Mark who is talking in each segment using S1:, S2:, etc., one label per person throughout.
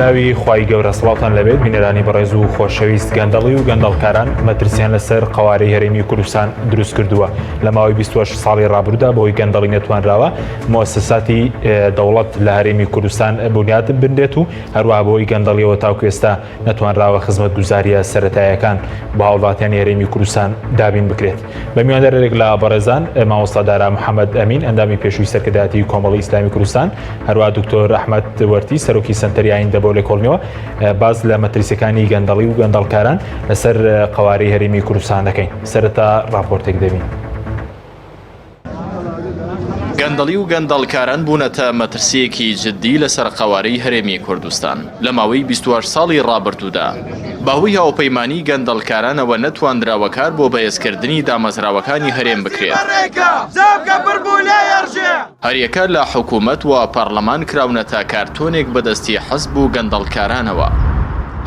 S1: بەناوی خوای گەورە سڵاوتان لەبێت بینەرانی بەڕێز و خۆشەویست گەندەڵی و گەندەڵکاران مەترسیان لەسەر قەوارەی هەرێمی کوردستان دروست کردووە لە ماوەی 28 ساڵی ڕابروودا بەهۆی گەندەڵی نەتوانراوە موسساتی دەوڵەت لە هەرێمی کوردستان بنیات بنرێت و هەروەها بەهۆی گەندەڵیەوە تاوکو ئێستا نەتوانراوە خزمەتگوزارییە سەرەتایەکان بۆ هاوڵاتیانی هەرێمی کوردستان دابین بکرێت. بە میواندارێک لە بەڕێزان مامۆستا دارا محەممەد ئەمین ئەندامی پێشووی سەرکردایەتی کۆمەڵی ئیسلامی کوردستان هەروە دکتۆر ئەحمەد وەرتی سەرۆکی سەنتەری ئایندە بۆ لێکۆڵینەوە باس لە مەترسیەکانی گەندەڵی و گەندەڵکاران لەسەر قەوارەی هەرێمی کوردستان دەکەین سەرەتا ڕاپۆرتێک دەبین.
S2: گەندەڵی و گەندەڵکاران بوونەتە مەترسییەکی جددی لەسەر قەوارەی هەرێمی کوردستان لە ماوەی 28 ساڵی ڕابردوودا. بەهۆی هاوپەیمانیی گەندەڵکارانەوە نەتواندراوە کار بۆ بەهێزکردنی دامەزراوەکانی هەرێم بکرێت. هەریەکە لە حکوومەت و پەڕلەمان کراونەتە کارتۆنێک بەدەستی حزب و گەندەڵکارانەوە.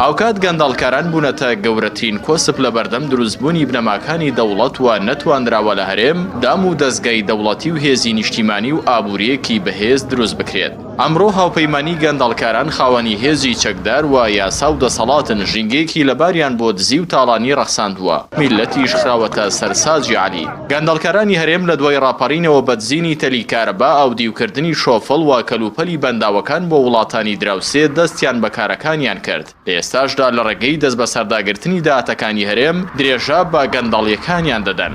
S2: هاوکات گەندەڵکاران بوونەتە گەورەترین کۆسپ لەبەردەم دروستبوونی بنەماکانی دەوڵەت و نەتوانراوە لە هەرێم دام و دەزگای دەوڵەتی و هێزی نیشتیمانی و ئابوورییەکی بەهێز دروست بکرێت. ئەمڕۆ هاوپەیمانی گەندەڵکاران خاوەنی هێزی چەکدار و یاسا و دەسەڵاتن ژینگەیەکی لەباریان بۆ دزی و تاڵانی ڕەخساندووە، میللەتیش خراوەتە سەر ساجی عەلی. گەندەڵکارانی هەرێم لە دوای ڕاپەڕینەوە بە دزینی تەلی کارەبا، ئاودیوکردنی شۆفڵ و کەلوپەلی بەنداوەکان بۆ وڵاتانی دراوسێ دەستیان بە کارەکانیان کرد، لە ئێستاشدا لە ڕێگەی دەستبەسەرداگرتنی داهاتەکانی هەرێم درێژە بە گەندەڵیەکانیان دەدەن.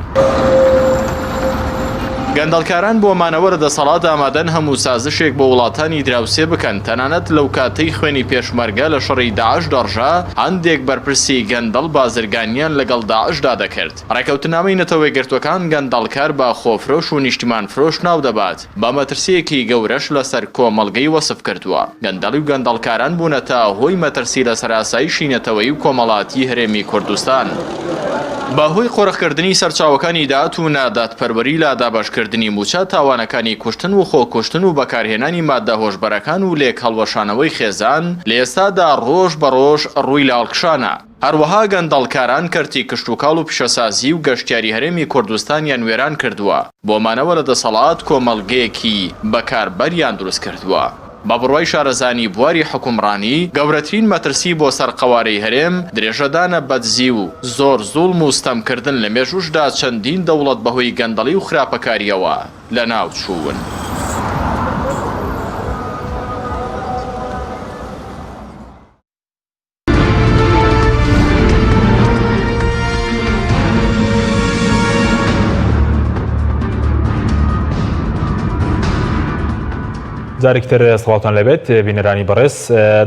S2: گەندەڵکاران بۆ مانەوە لە دەسەڵات ئامادەن هەموو سازشێک بۆ وڵاتانی دراوسێ بکەن، تەنانەت لەو کاتەی خوێنی پێشمەرگە لە شەڕی داعش دەڕژا، هەندێک بەرپرسی گەندەڵ بازرگانیان لەگەڵ داعشدا دەکرد. ڕێکەوتنامەی نەتەوەیەکگرتووەکان گەندەڵکار بە خۆفرۆش و نیشتیمانفرۆش ناودەبات، بە مەترسییەکی گەورەش لەسەر کۆمەڵگەی وەسف کردووە. گەندەڵی و گەندەڵکاران بوونەتە هۆی مەترسی لەسەر ئاسایشی نەتەوەیی و کۆمەڵاتی هەرێمی کوردستان. بە هۆی قۆرخکردنی سەرچاوەکانی داهات و نادادپەروەری لە دابەشکردنی مووچە، تاوانەکانی کوشتن و خۆکوشتن و بەکارهێنانی ماددە هۆشبەرەکان و لێکهەڵوەشانەوەی خێزان لە ئێستادا ڕۆژ بە ڕۆژ ڕووی لە هەڵکشانە. هەروەها گەندەڵکاران کەرتی کشتوکاڵ و پیشەسازی و گەشتیاری هەرێمی کوردستانیان وێران کردووە، بۆ مانەوە لە دەسەڵات کۆمەڵگەیەکی بەکاربەریان دروست کردووە. بە بڕوای شارەزانی بواری حوکمڕانی، گەورەترین مەترسی بۆ سەر قەوارەی هەرێم، درێژەدانە بە دزی و زۆر زوڵم و ستەمکردن لە مێژووشدا چەندین دەوڵەت بەهۆی گەندەڵی و خراپەکارییەوە لەناو چوون.
S1: جارێکی تر سڵاوتان لەبێت بینەرانی بەڕێز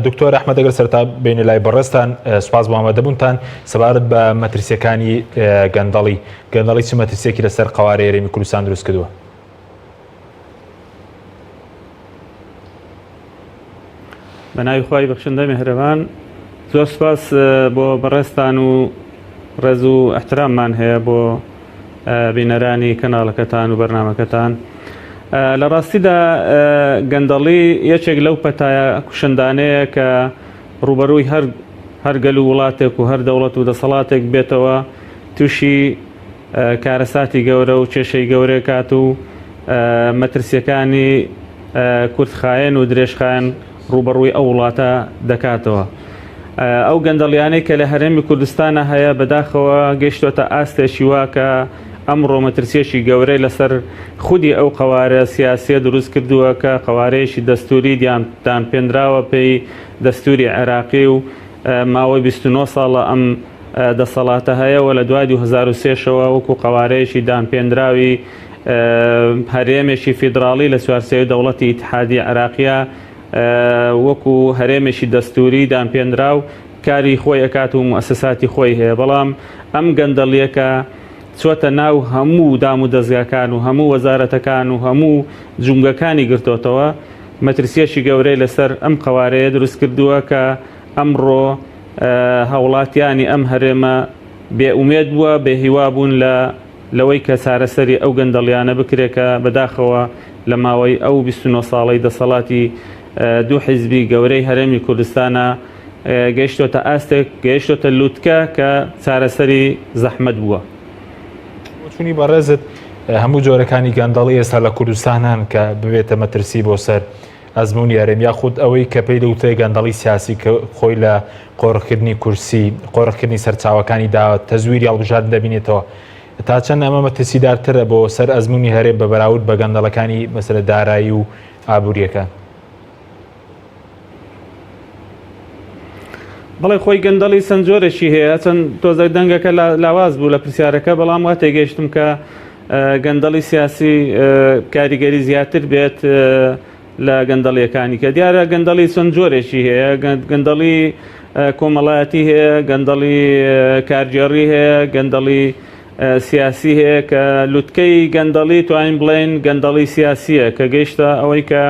S1: دکتۆر ئەحمەد ئەگەر سەرتا بینە لای بەڕێزتان سوپاس بۆ ئامادەبوونتان سەبارەت بە مەترسیەکانی گەندەڵی گەندەڵی چ مەترسیەکی لەسەر قەوارەی هەرێمی کوردستان دروست کردووە؟
S3: بە ناوی خوای بەخشندە مێهرەبان زۆر سپاس بۆ بەڕێزتان و ڕێز و ئەحتراممان هەیە بۆ بینەرانی کەناڵەکەتان و بەرنمەکەتان لە ڕاستیدا گەندەڵی یەکێک لەو پەتایە کوشندانەیە کە ڕوبەرووی هەر هەر گەل و وڵاتێک و هەر دەوڵەت و دەسەڵاتێک بێتەوە تووشی کارەساتی گەورە و کێشەی گەورە کات و مەترسیەکانی کورتخایەن و درێژخایەن ڕووبەڕووی ئەو وڵاتە دەکاتەوە. ئەو گەندەڵیانەی کە لە هەرێمی کوردستانە هەیە بەداخەوە گەیشتۆتە ئاستێکی وا کە ئەمڕۆ مەترسیەکی گەورەی لەسەر خودی ئەو قەوارە سیاسیە دروست کردووە کە قەوارەیەکی دەستوری دانپێنراوە پێی دەستوری عێراقی و ماوەی 29 ساڵە ئەم دەسەڵاتە هەیە و لە دوای 2003 شەوە وەکو قەوارەیەکی دانپێنراوی هەرێمێکی فیدراڵی لە چوارچێوەی دەوڵەتی ئیتحادی عێراقیە وەکو هەرێمێکی دەستوری دانپێنراو کاری خۆی ئەکات و موئەسەساتی خۆی هەیە بەڵام ئەم گەندەڵیەکە چۆتە ناو هەموو دام و دەزگاکان و هەموو وەزارەتەکان و هەموو جومگەکانی گرتۆتەوە مەترسیەکی گەورەی لەسەر ئەم قەوارەیە دروست کردووە کە ئەمڕۆ هاوڵاتیانی ئەم هەرێمە بێ ئومێد بووە بێ هیوا بوون لە لەوەی کە چارەسەری ئەو گەندەڵیانە بکرێت کە بەداخەوە لە ماوەی ئەو 29 ساڵەی دەسەڵاتی دوو حیزبی گەورەی هەرێمی کوردستانە گەیشتۆتە ئاستێک گەیشتۆتە لوتکە کە چارەسەری زەحمەت بووە.
S1: بۆچوونی بەڕێزت هەموو جۆرەکانی گەندەڵی ئێستا لە کوردستان هەن کە ببێتە مەترسی بۆ سەر. ئەزموونی هەرێم یاخود ئەوەی کە پێی دەوترێ گەندەڵی سیاسی کە خۆی لە قۆرخکردنی کورسی، قۆرخکردنی سەرچاوەکانی داهات، تەزویری هەڵبژاردن دەبینێتەوە. تا چەند ئەمە مەترسیدارترە بۆ سەر ئەزموونی هەرێم بە بەراورد بە گەندەڵەکانی مەسەلە دارایی و ئابوورییەکان؟
S3: بەڵێ خۆی گەندەڵی چەند جۆرێکی هەیە چەند تۆزێک دەنگەکە لاواز بوو لە پرسیارەکە بەڵام وا تێگەیشتم کە گەندەڵی سیاسی کاریگەری زیاتر بێت لە گەندەڵیەکانی کە دیارە گەندەڵی چەند جۆرێکی هەیە گەندەڵی کۆمەڵایەتی هەیە گەندەڵی کارگێڕی هەیە گەندەڵی سیاسی هەیە کە لوتکەی گەندەڵی توانین بڵێن گەندەڵی سیاسیە کە گەیشتە ئەوەی کە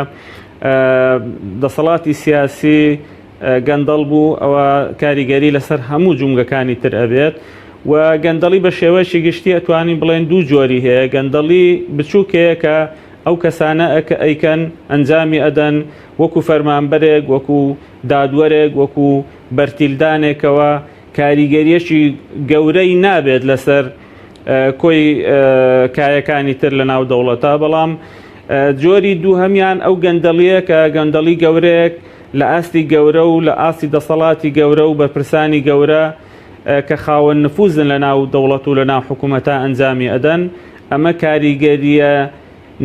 S3: دەسەڵاتی سیاسی گەندەڵ بوو ئەوە کاریگەری لەسەر هەموو جومگەکانی تر ئەبێت و گەندەڵی بە شێوەیەکی گشتی ئەتوانین بڵێن دوو جۆری هەیە گەندەڵی بچووک هەیە کە ئەو کەسانە کە ئەیکەن ئەنجامی ئەدەن وەکو فەرمانبەرێک وەکو دادوەرێک وەکو بەرتیلدانێکەوە کاریگەریەکی گەورەی نابێت لەسەر کۆی کایەکانی تر لە ناو دەوڵەتە بەڵام جۆری دووهەمیان ئەو گەندەڵیە کە گەندەڵی گەورەیەک لە ئاستی گەورە و لە ئاستی دەسەڵاتی گەورە و بەرپرسانی گەورە کە خاوەن نفوزن لە ناو دەوڵەت و لە ناو حکوومەتە ئەنجامی ئەدەن ئەمە کاریگەریە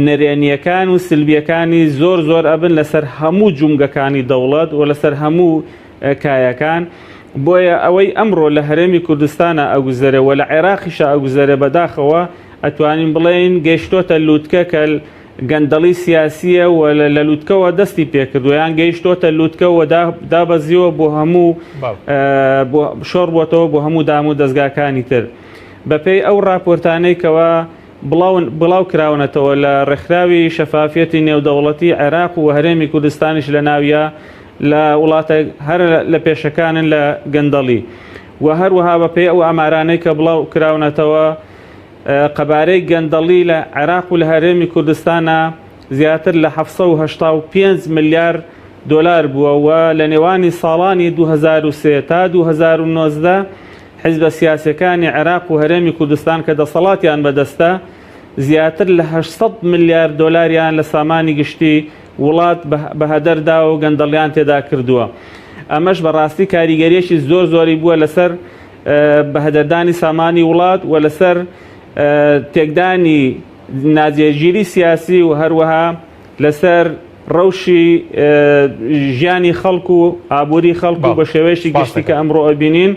S3: نەرێنیەکان و سلبیەکانی زۆر زۆر ئەبن لەسەر هەموو جومگەکانی دەوڵەت و لەسەر هەموو کایەکان بۆیە ئەوەی ئەمڕۆ لە هەرێمی کوردستانە ئەگوزەرێ و لە عێراقیشە ئەگوزەرێ بەداخەوە ئەتوانین بڵێین گەیشتۆتە لوتکە کە گەندەڵی سیاسیە و لە لوتکەوە دەستی پێکردووە یان گەیشتۆتە لوتکە و دابەزیوە بۆ هەموو شۆڕ بۆتەوە بۆ هەموو دام و دەزگاکانی تر بەپێی ئەو راپۆرتانەی کەوا بڵاو کراونەتەوە لە ڕێکخراوی شەفافیەتی نێودەوڵەتی عێراق و هەرێمی کوردستانیش لە ناویە لە وڵاتە هەر لە پێشەکانن لە گەندەڵی و هەروەها بەپێی ئەو ئامارانەی کە بڵاو کراونەتەوە قەبارەی گەندەڵی لە عێراق و لە هەرێمی کوردستانە زیاتر لە 785 ملیار دۆلار بووە و لە نێوانی ساڵانی 2003 تا 2019 حیزبە سیاسیەکانی عێراق و هەرێمی کوردستان کە دەسەڵاتیان بەدەستە زیاتر لە 800 ملیار دۆلاریان لە سامانی گشتی وڵات بە هەدەر داوە و گەندەڵیان تێدا کردووە. ئەمەش بە ڕاستی کاریگەریەکی زۆر زۆری بووە لەسەر بەهەدەردانی سامانی وڵات و لەسەر تێکدانی ناجێگیری سیاسی و هەروەها لەسەر ڕەوشی ژیانی خەڵک و ئابووری خەڵک و بە شێوەیەکی گشتی کە ئەمڕۆ ئەبینین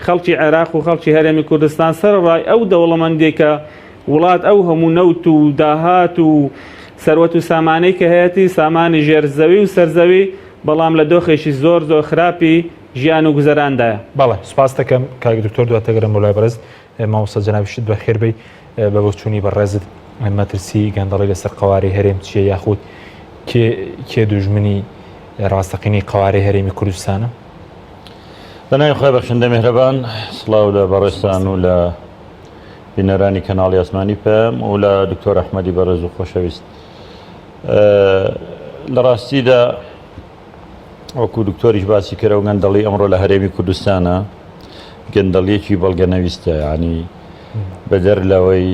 S3: خەڵکی عێراق و خەڵکی هەرێمی کوردستان سەرەڕای ئەو دەوڵەمەندیەی کە وڵات ئەو هەموو نەوت و داهات و سەروەت و سامانەی کە هەیەتی سامانی ژێر زەوی و سەرزەوی بەڵام لە دۆخێکی زۆر زۆر خراپی ژیان و گوزەراندایە.
S1: بەڵێ سوپاست دەکەم کاک دکتۆر دواتر گەرم بۆ لای بەڕێز مامۆستا جەنابیشت بەخێر بێی بە بۆچوونی بەڕێزت مەترسی گەندەڵی لەسەر قەوارەی هەرێم چییە یاخود کێ کێ دوژمنی ڕاستەقینەی قەوارەی هەرێمی کوردستانە؟
S4: بەناوی خوای بەخشندە میهرەبان سڵاو لە بەڕێزتان و لە بینەرانی کەناڵی ئاسمانی پەیام و لە دکتۆر ئەحمەدی بەڕێز و خۆشەویست لە ڕاستیدا وەکو دکتۆریش باسی کرد ئەو گەندەڵی ئەمڕۆ لە هەرێمی کوردستانە گەندەڵیەکی بەڵگەنەویستە ینی بەدەر لەوەی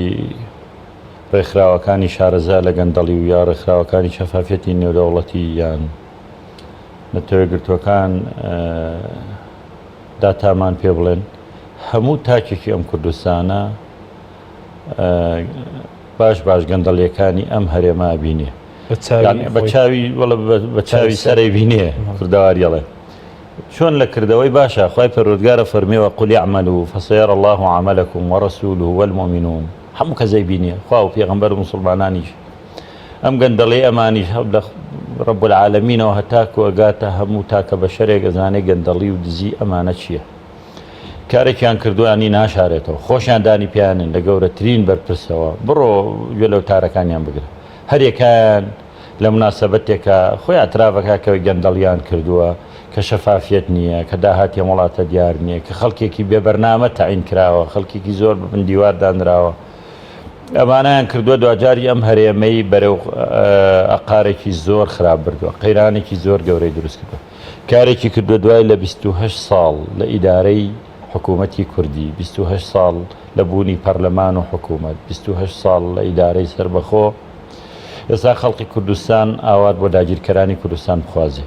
S4: ڕێکخراوەکانی شارەزا لە گەندەڵی و یا ڕێکخراوەکانی شەفافەتی نێودەوڵەتی یان نەتەوە گرتوەکان داتامان پێ بڵێن هەموو تاکێکی ئەم کوردستانە باش باش گەندەڵیەکانی ئەم هەرێمە بینێ بە چاوی بە چاوی سەرەی بینێ کوردەواریڵێ چۆن لە کردەوەی باشە خی پەروەردگارە فەرمیەوە قل اعملوا فسيرى الله عملكم ورسوله والمؤمنون هەموو کەسەی بینێ خوا و پێغەمبەر و مسلمانانیش ئەم گەندەڵی ئەمانیش هەب لە رب العالمینەوە هەتاکو ئەگاتە هەموو تاکە بەشەرێک ئەزانێ گەندەڵی و دزی ئەمانە چییە کارێکیان کردووە ینی ناشارێتەوە خۆشیان دانی پیانن لە گەورەترین بەرپرسەوە بڕۆ گوێ لەو تارەکانیان بگرە هەریەکایان لە مناسبەتێکا خۆی ئەترافەکە کە گەندەڵیان کردووە کە شەفافیەت نییە کە داهاتی ئەم وڵاتە دیار نییە کە خەڵکێکی بێ بەرنامە تەعین کراوە خەڵکێکی زۆر بە بن دیوار دانراوە ئەمانیان کردووە دواجاری ئەم هەرێمەی بەرەو ئەقارێکی زۆر خراپ بردووە قەیرانێکی زۆر گەورەی دروست کردووە کارێکی کردووە دوای لە 28 ساڵ لە ئیدارەی حکوومەتی کوردی 28 ساڵ لە بوونی پەرلەمان و حکوومەت 28 ساڵ لە ئیدارەی سەربەخۆ. ئێستا خەڵکی کوردستان ئاوات بۆ داگیرکەرانی کوردستان بخوازێ.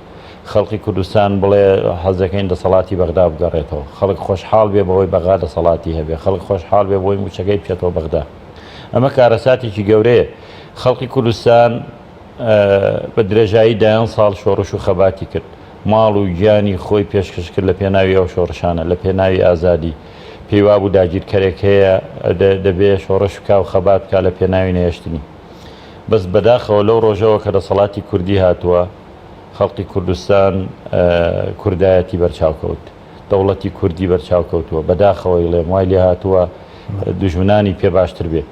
S4: خەڵکی کوردستان بڵێ حەز دەکەین دەسەڵاتی بەغدا بگەڕێتەوە. خەڵک خۆشحاڵ بێ بەوەی بەغا دەسەڵاتی هەبێ. خەڵک خۆشحاڵ بێ بەوەی مووچەکەی بچێتەوە بەغدا. ئەمە کارەساتێکی گەورەیە. خەڵکی کوردستان بە درێژایی دەیان ساڵ شۆڕش و خەباتی کرد. ماڵ و گیانی خۆی پێشکەش کرد لە پێناوی ئەو شۆڕشانە، لە پێناوی ئازادی. پێی وابوو داگیرکەرێک هەیە دەبێ شۆڕش بکا و خەبات بکا لە پێناوی نەهێشتنی. بەس بەداخەوە لەو ڕۆژەوە کە دەسەڵاتی کوردی هاتووە، خەڵقی کوردستان کوردایەتی بەرچاو کەوت. دەوڵەتی کوردی بەرچاو کەوتووە. بەداخەوە ئیڵێم وای لێهاتووە دوژمنانی پێ باشتر بێ.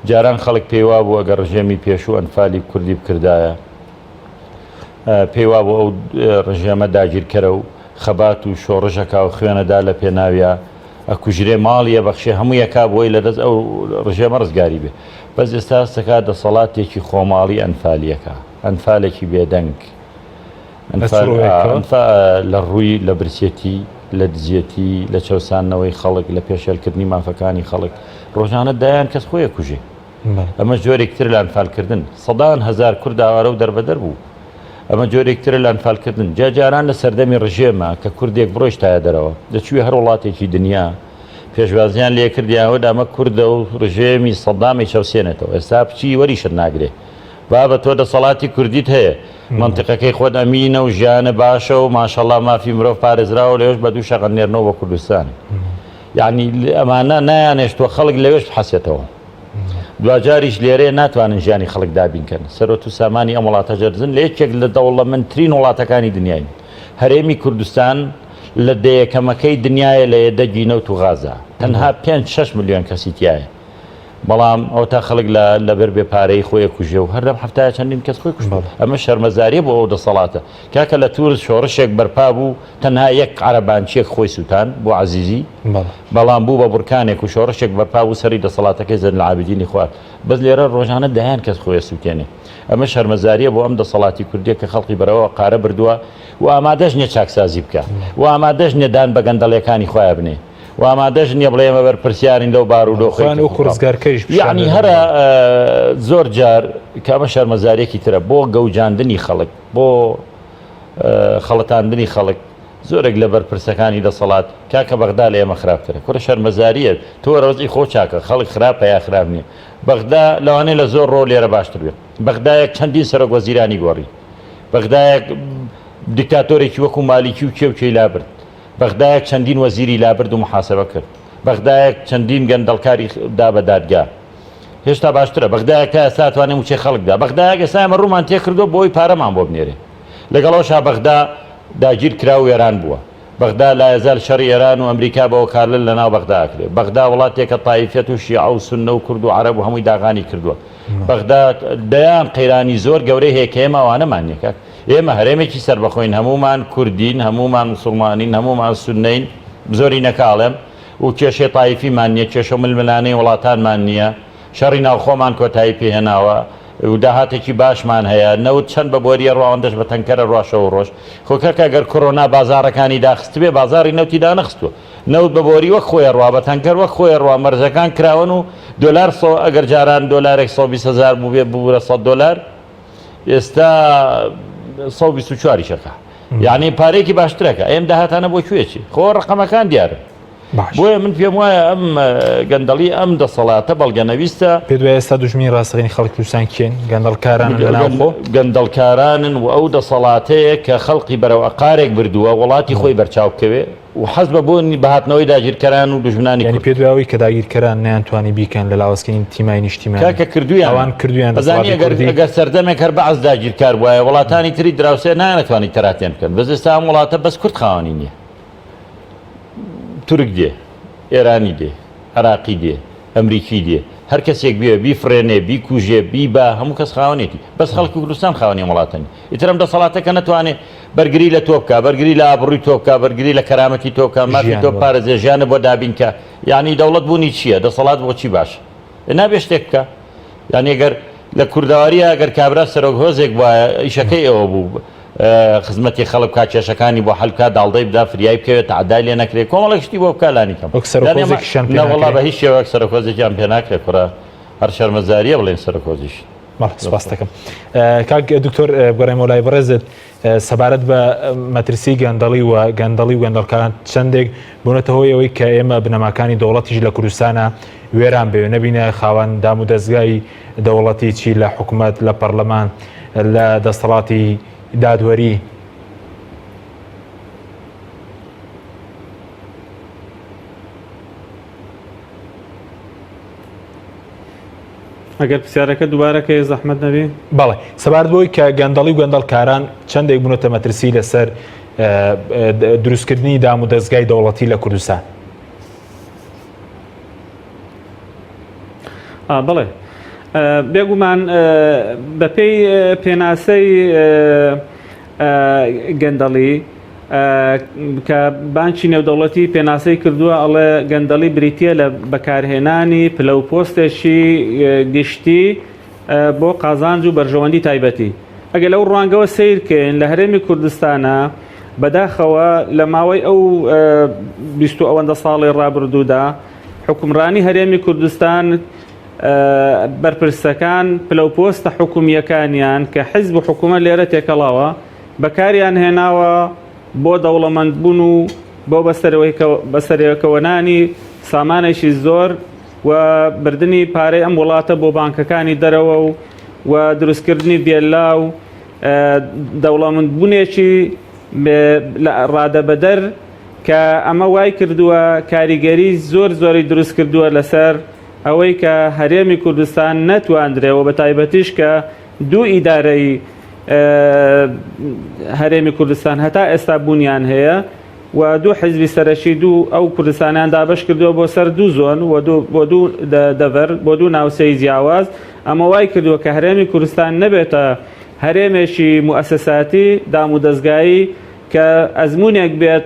S4: جاران خەڵک پێی وابوو ئەگەر ڕژێمی پێشوو ئەنفالی کوردی بکردایە، پێی وابوو ئەو ڕژێمە داگیرکەرە و خەبات و شۆڕش ئەکا و خوێن ئەدا لە پێناویا، ئەکوژرێ، ماڵی ئەبەخشێ، هەمووی ئەکا بۆی لە دەست ئەو ڕژێمە ڕزگاری بێ. بەس ئێستا هەست ئەکا دەسەڵاتێکی خۆماڵی ئەنفالی ئەکا. ئەنفالێکی بێدەنگ. ئەنفال لە ڕووی لە برسێتی، لە دزێتی، لە چەوساندنەوەی خەڵک، لە پێشێلکردنی مافەکانی خەڵک. ڕۆژانە دەیان کەس خۆی ئەکوژێ. ئەمە جۆرێک ترە لە ئەنفالکردن. سەدان هەزار کورد ئاوارە و دەربەدەر بوو. ئەمە جۆرێک ترە لە ئەنفالکردن. جا جاران لە سەردەمی ڕژێما کە کوردێک بڕۆیشتایە دەرەوە، دەچوویە هەر وڵاتێکی دنیا، پێشوازیان لێ کردیان وت ئەمە کوردە و ڕژێمی سەدام ئەیچەوسێنێتەوە. ئێستا بچی وەریشت ناگرێ. بابە تۆ دەسەڵاتی کوردیت هەیە، مەنتیقەکەی خۆت ئەمینە و ژیانە باشە و ماشەڵا مافی مرۆڤ پارێزراوە و لەوێش بە دوو شەق ئەنێرنەوە بۆ کوردستان. یەعنی ئەمانە نایانێشتووە خەڵک لەوێش بحەسێتەوە. دواجاریش لێرەیە ناتوانن ژیانی خەڵک دابین کەن. سەروەت و سامانی ئەم وڵاتە جەرزن لە یەکێک لە دەوڵەمەندترین وڵاتەکانی دنیاین. هەرێمی کوردستان لە دەیەکەمەکەی دنیایە لە یەدەگی نەوت و غازا. تەنها پێنج شەش ملیۆن کەسی تیایە. بەڵام ئەوەتا خەڵک لە لەبەر بێ پارەیی خۆی ئەکوژێ و هەر لەم هەفتایە چەندین کەس خۆی کوشت. ئەمە شەرمەزاریە بۆ ئەو دەسەڵاتە. کاکە لە تورس شۆڕشێک بەرپا بوو تەنها یەک عەرەبانچیەک خۆی سوتان بۆ عەزیزی بەڵام بوو بە بورکانێک و شۆڕشێک بەرپا بوو سەری دەسەڵاتەکەی زەین العابدینی خوارد. بەس لێرە ڕۆژانە دەیان کەس خۆی ئەسوتێنێ. ئەمە شەرمەزاریە بۆ ئەم دەسەڵاتی کوردیە کە خەڵقی بەرەوە قارە بردووە و ئامادەش نیە چاکسازی بکا و ئامادەش نیە دان بە گەندەڵیەکانی خۆیا بنێ. و ئامادەش نییە بڵێ ئێمە بەرپرسیارین لەو بارودۆخەی
S1: خۆیان وەکو ڕزگارکەریش پیشان
S4: یعنی
S1: دەدەن.
S4: هەرە زۆر جار کە ئەمە شەرمەزاریەکی ترە بۆ گەوجاندنی خەڵک بۆ خەڵەتاندنی خەڵک زۆرێک لە بەرپرسەکانی دەسەڵات کاکە بەغدا لە ئێمە خراپترە کورە شەرمەزاریە تۆ وەرە وەزعی خۆ چاکە خەڵک خراپە یا خراپ نییە بەغدا لەوانەیە لە زۆر ڕۆ لێرە باشتر بێت بەغدایەک چەندین سەرۆک وەزیرانی گۆڕی بەغدایەک دیکتاتۆرێکی وەکو مالیکی و کێ و کێی لابرد بەغدایەک چەندین وەزیری لابرد و محاسبە کرد. بەغدایەک چەندین گەندەڵکاری دا بە دادگا. هێشتا باشترە. بەغدایەک تا ئێستا ئەتوانێ مووچەی خەڵک بدا. بەغدایەک ئێستا ئێمە ڕوومان تێکردووە بۆ ئەوەی پارەمان بۆ بنێرێ. لەگەڵ ئەوەشا بەغدا داگیر کرا و وێران بووە. بەغدا لایەزال شەڕی ئێران و ئەمریکا بە وەکالەت لە ناو بەغدا ئەکرێ. بەغدا وڵاتێکە تایفیەت و شیعە و سوننە و کورد و عەرەب و هەمووی داغانی کردووە. بەغدا دەیان قەیرانی زۆر گەورەی هەیە کە ئێمە ئەوانەمان نییە کاک. ئێمە هەرێمێکی سەربەخۆین، هەموومان کوردین، هەموومان موسڵمانین، هەموومان سوننەین، زۆرینەکە ئەڵێم، و کێشەی تایفیمان نییە، کێشە و ململانێی وڵاتانمان نییە، شەڕی ناوخۆمان کۆتایی پێهێناوە و داهاتێکی باشمان هەیە، نەوت چەند بە بۆرییە ڕوا ئەوەندەش بە تەنکەرە ڕوا شەو و ڕۆژ. خۆ کاکە گەر کۆرۆنا بازاڕەکانی داخستبێ، بازاڕی نەوتی دانەخستووە. نەوت بە بۆری وەک خۆی ئەڕوا، بە تەنکەر وەک خۆی ئەڕوا، مەرجەکان کراوەن و دۆلار سە ئەگەر جاران دۆلارێک 120 هەزار بووبێ ببورە 100 دۆلار، ئێستا 124 یشەکە یعنی پارێکی باشترەکە ئەم داهاتانە بۆ کوێ چی خۆ ڕقەمەکان دیارن بۆیە من پێم وایە ئەم گەندەڵی ئەم دەسەڵاتە بەڵگەنەویستە.
S1: پێت وایە ئێستا دوژمنی ڕاستەقینی خەڵکی کوردستان کێن؟ گەندەڵکارانن لە ناوخۆ؟
S4: گەندەڵکارانن و ئەو دەسەڵاتەیە کە خەڵقی بەرەو ئەقارێک بردووە وڵاتی خۆی بەرچاو بکەوێ و حەز بە بوونی بە هاتنەوەی داگیرکەران و دوژمنانی
S1: یانی
S4: کورد.
S1: پێت وایە ئەوەی کە داگیرکەران نەیانتوانی بیکەن لە لاوازکردنی تیمای نیشتیمانی
S4: کاکە کردوویانە.
S1: ئەوان کردوویان
S4: ئەزانی
S1: دەسەڵاتی
S4: ئەگەر
S1: کوردی؟
S4: ئەگەر سەردەمێک هەر بەعس داگیرکار بوایە وڵاتانی تری دراوسێ نەیانەتوانی تەراتێن بکەن بەس ئێستا ئەم وڵاتە بەس کورد خاوەنی نییە. تورک دێ، ئێرانی دێ، عێراقی دێ، ئەمریکی دێ، هەر کەسێک بێ بیفڕێنێ، بیکوژێ، بیبا، هەموو کەس خاوەنێتی. بەس خەڵکی کوردستان خاوەنی ئەم وڵاتە نیە. ئیتر ئەم دەسەڵاتە کە نەتوانێ بەرگری لە تۆ بکا، بەرگری لە ئابڕووی تۆ بکا، بەرگری لە کەرامەتی تۆ بکا، مافی
S1: ژیان
S4: تۆ
S1: بۆ.
S4: بپارێزێ، ژیانت بۆ دابین کا، یانی دەوڵەت بوونی چییە؟ دەسەڵات بۆ چی باشە؟ نابێ شتێک بکا. یانی گەر لە کوردەوارییا گەر کابرا سەرۆک هۆزێک بوایە ئیشەکەی ئەوە بوو خزمەتی خەڵک بکا کێشەکانی بۆ حەل بکا داڵدەی بدا فریای بکەوێت تەعدای لێ نەکرێ کۆمەڵێک شتی بۆ بکا لانی کەم
S1: وەک سەرۆک
S4: یانی ئەمە
S1: هۆزێکیشیان پێ
S4: نە وەڵا
S1: ناکرێ؟
S4: بە هیچ شێوەیەک سەرۆک هۆزێکیان پێ ناکرێ کوڕە هەر شەرمەزارییە بڵێن سەرۆک هۆزیش.
S1: بەڵێ سپاس دەکەم. کاک دکتۆر بگەڕێمەوە لای بەڕێزت سەبارەت بە مەترسی گەندەڵی و گەندەڵی و گەندەڵکاران چەندێک بوونەتە هۆی ئەوەی کە ئێمە بنەماکانی دەوڵەتیش لە کوردستانە وێران بێ نەبینە خاوەن دام و دەستگای دەوڵەتی چی لە حکوومەت لە پەرلەمان لە دەسەڵاتی دادوەری.
S3: ئەگەر پرسیارەکە دووبارە کەی زەحمەت نەبی.
S1: بەڵێ سەبارەت بەوەی کە گەندەڵی و گەندەڵکاران چەندێک بوونەتە مەترسی لەسەر دروستکردنی دام و دەزگای دەوڵەتی لە کوردستان.
S3: بەڵێ بێگومان بەپێی پێناسەی گەندەڵی کە بانکی نێودەوڵەتی پێناسەی کردووە ئەڵێ گەندەڵی بریتە لە بەکارهێنانی پلە و پۆستێکی گشتی بۆ قازانج و بەرژەوەندی تایبەتی ئەگەر لەو ڕوانگەوە سیرکەین لە هەرێمی کوردستانە بەداخەوە لە ماوەی ئەو 20 ئەوەندە ساڵی ڕابردوودا حکومڕانی هەرێمی کوردستان بەرپرسەکان پلە و پۆستە حکومییەکانیان کە حیزب و حکوومەت لێرە تێکەڵاوە بەکاریان هێناوە بۆ دەوڵەمەندبوون و بۆ بەسەرەکەوەنانی سامانێکی زۆر و بردنی پارەی ئەم وڵاتە بۆ بانکەکانی دەرەوە و و دروستکردنی ڤێللا و دەوڵەمەندبوونێکی ڕادەبەدەر کە ئەمە وای کردووە کاریگەری زۆر زۆری دروست کردووە لەسەر ئەوەی کە هەرێمی کوردستان نەتواندرێ و بەتایبەتیش کە دوو ئیدارەی هەرێمی کوردستان هەتا ئێستا بوونیان هەیە و دوو حزبی سەرەکی دوو ئەو کوردستانیان دابەش کردووە بۆ سەر دوو زۆن و بۆ دوو دەڤەر بۆ دوو ناوچەی جیاواز ئەمە وای کردووە کە هەرێمی کوردستان نەبێتە هەرێمێکی موئەسەساتی دام و دەزگایی کە ئەزموونێک بێت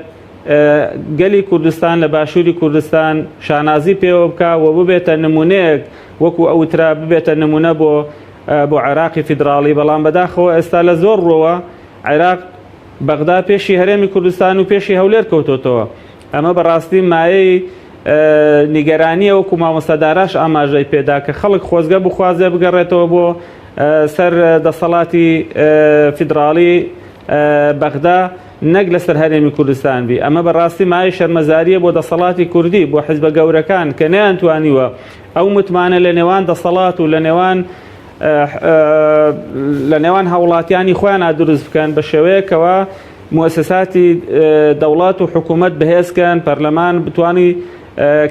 S3: گەلی کوردستان لە باشووری کوردستان شانازی پێوە بکا و ببێتە نمونەیەک وەکو ئەوترا ببێتە نمونە بۆ بۆ عێراقی فیدراڵی بەڵام بەداخەوە ئێستا لە زۆر ڕووەوە عێراق بەغدا پێشی هەرێمی کوردستان و پێشی هەولێر کەوتۆتەوە ئەمە بەڕاستی مایەی نیگەرانیە وەکو مامۆستا داراش ئاماژەی پێدا کە خەڵک خۆزگە بخوازێ بگەڕێتەوە بۆ سەر دەسەڵاتی فیدراڵی بەغدا نەک لەسەر هەرێمی کوردستان بی ئەمە بەڕاستی مایەی شەرمەزاریە بۆ دەسەڵاتی کوردی بۆ حزبە گەورەکان کە نەیانتوانیوە ئەو متمانە لە نێوان دەسەڵات و لە نێوان لە نێوان هاوڵاتیانی خۆیان دروست بکەن بە شێوەیەکەوە موسساتی دەوڵەت و حکوومەت بەهێزکەن پەرلەمان بتانی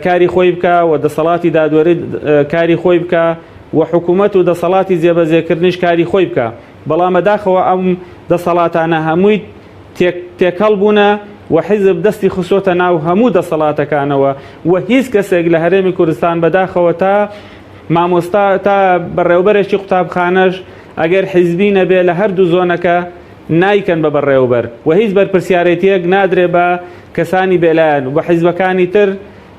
S3: کاری خۆی بکە و دەسەڵاتی دادوەری کاری خۆی بکە و حکوومەت و دەسەڵاتی جێبەجێکردنیش کاری خۆی بکە بەڵام بەداخەوە ئەم دەسەڵاتانە هەمووی تێکەڵ بوونە و حیزب دەستی خستۆتە ناو هەموو دەسەڵاتەکانەوە و هیچ کەسێک لە هەرێمی کوردستان بەداخەوە تا مامۆستا تا بەڕێوبەرێکی قوتابخانەش ئەگەر حیزبی نەبێ لە هەردوو زۆنەکە نایکەن بە بەڕێوبەر و هیچ بەرپرسیارێتیەک نادرێ بە کەسانی بێلایەن و بە حیزبەکانی تر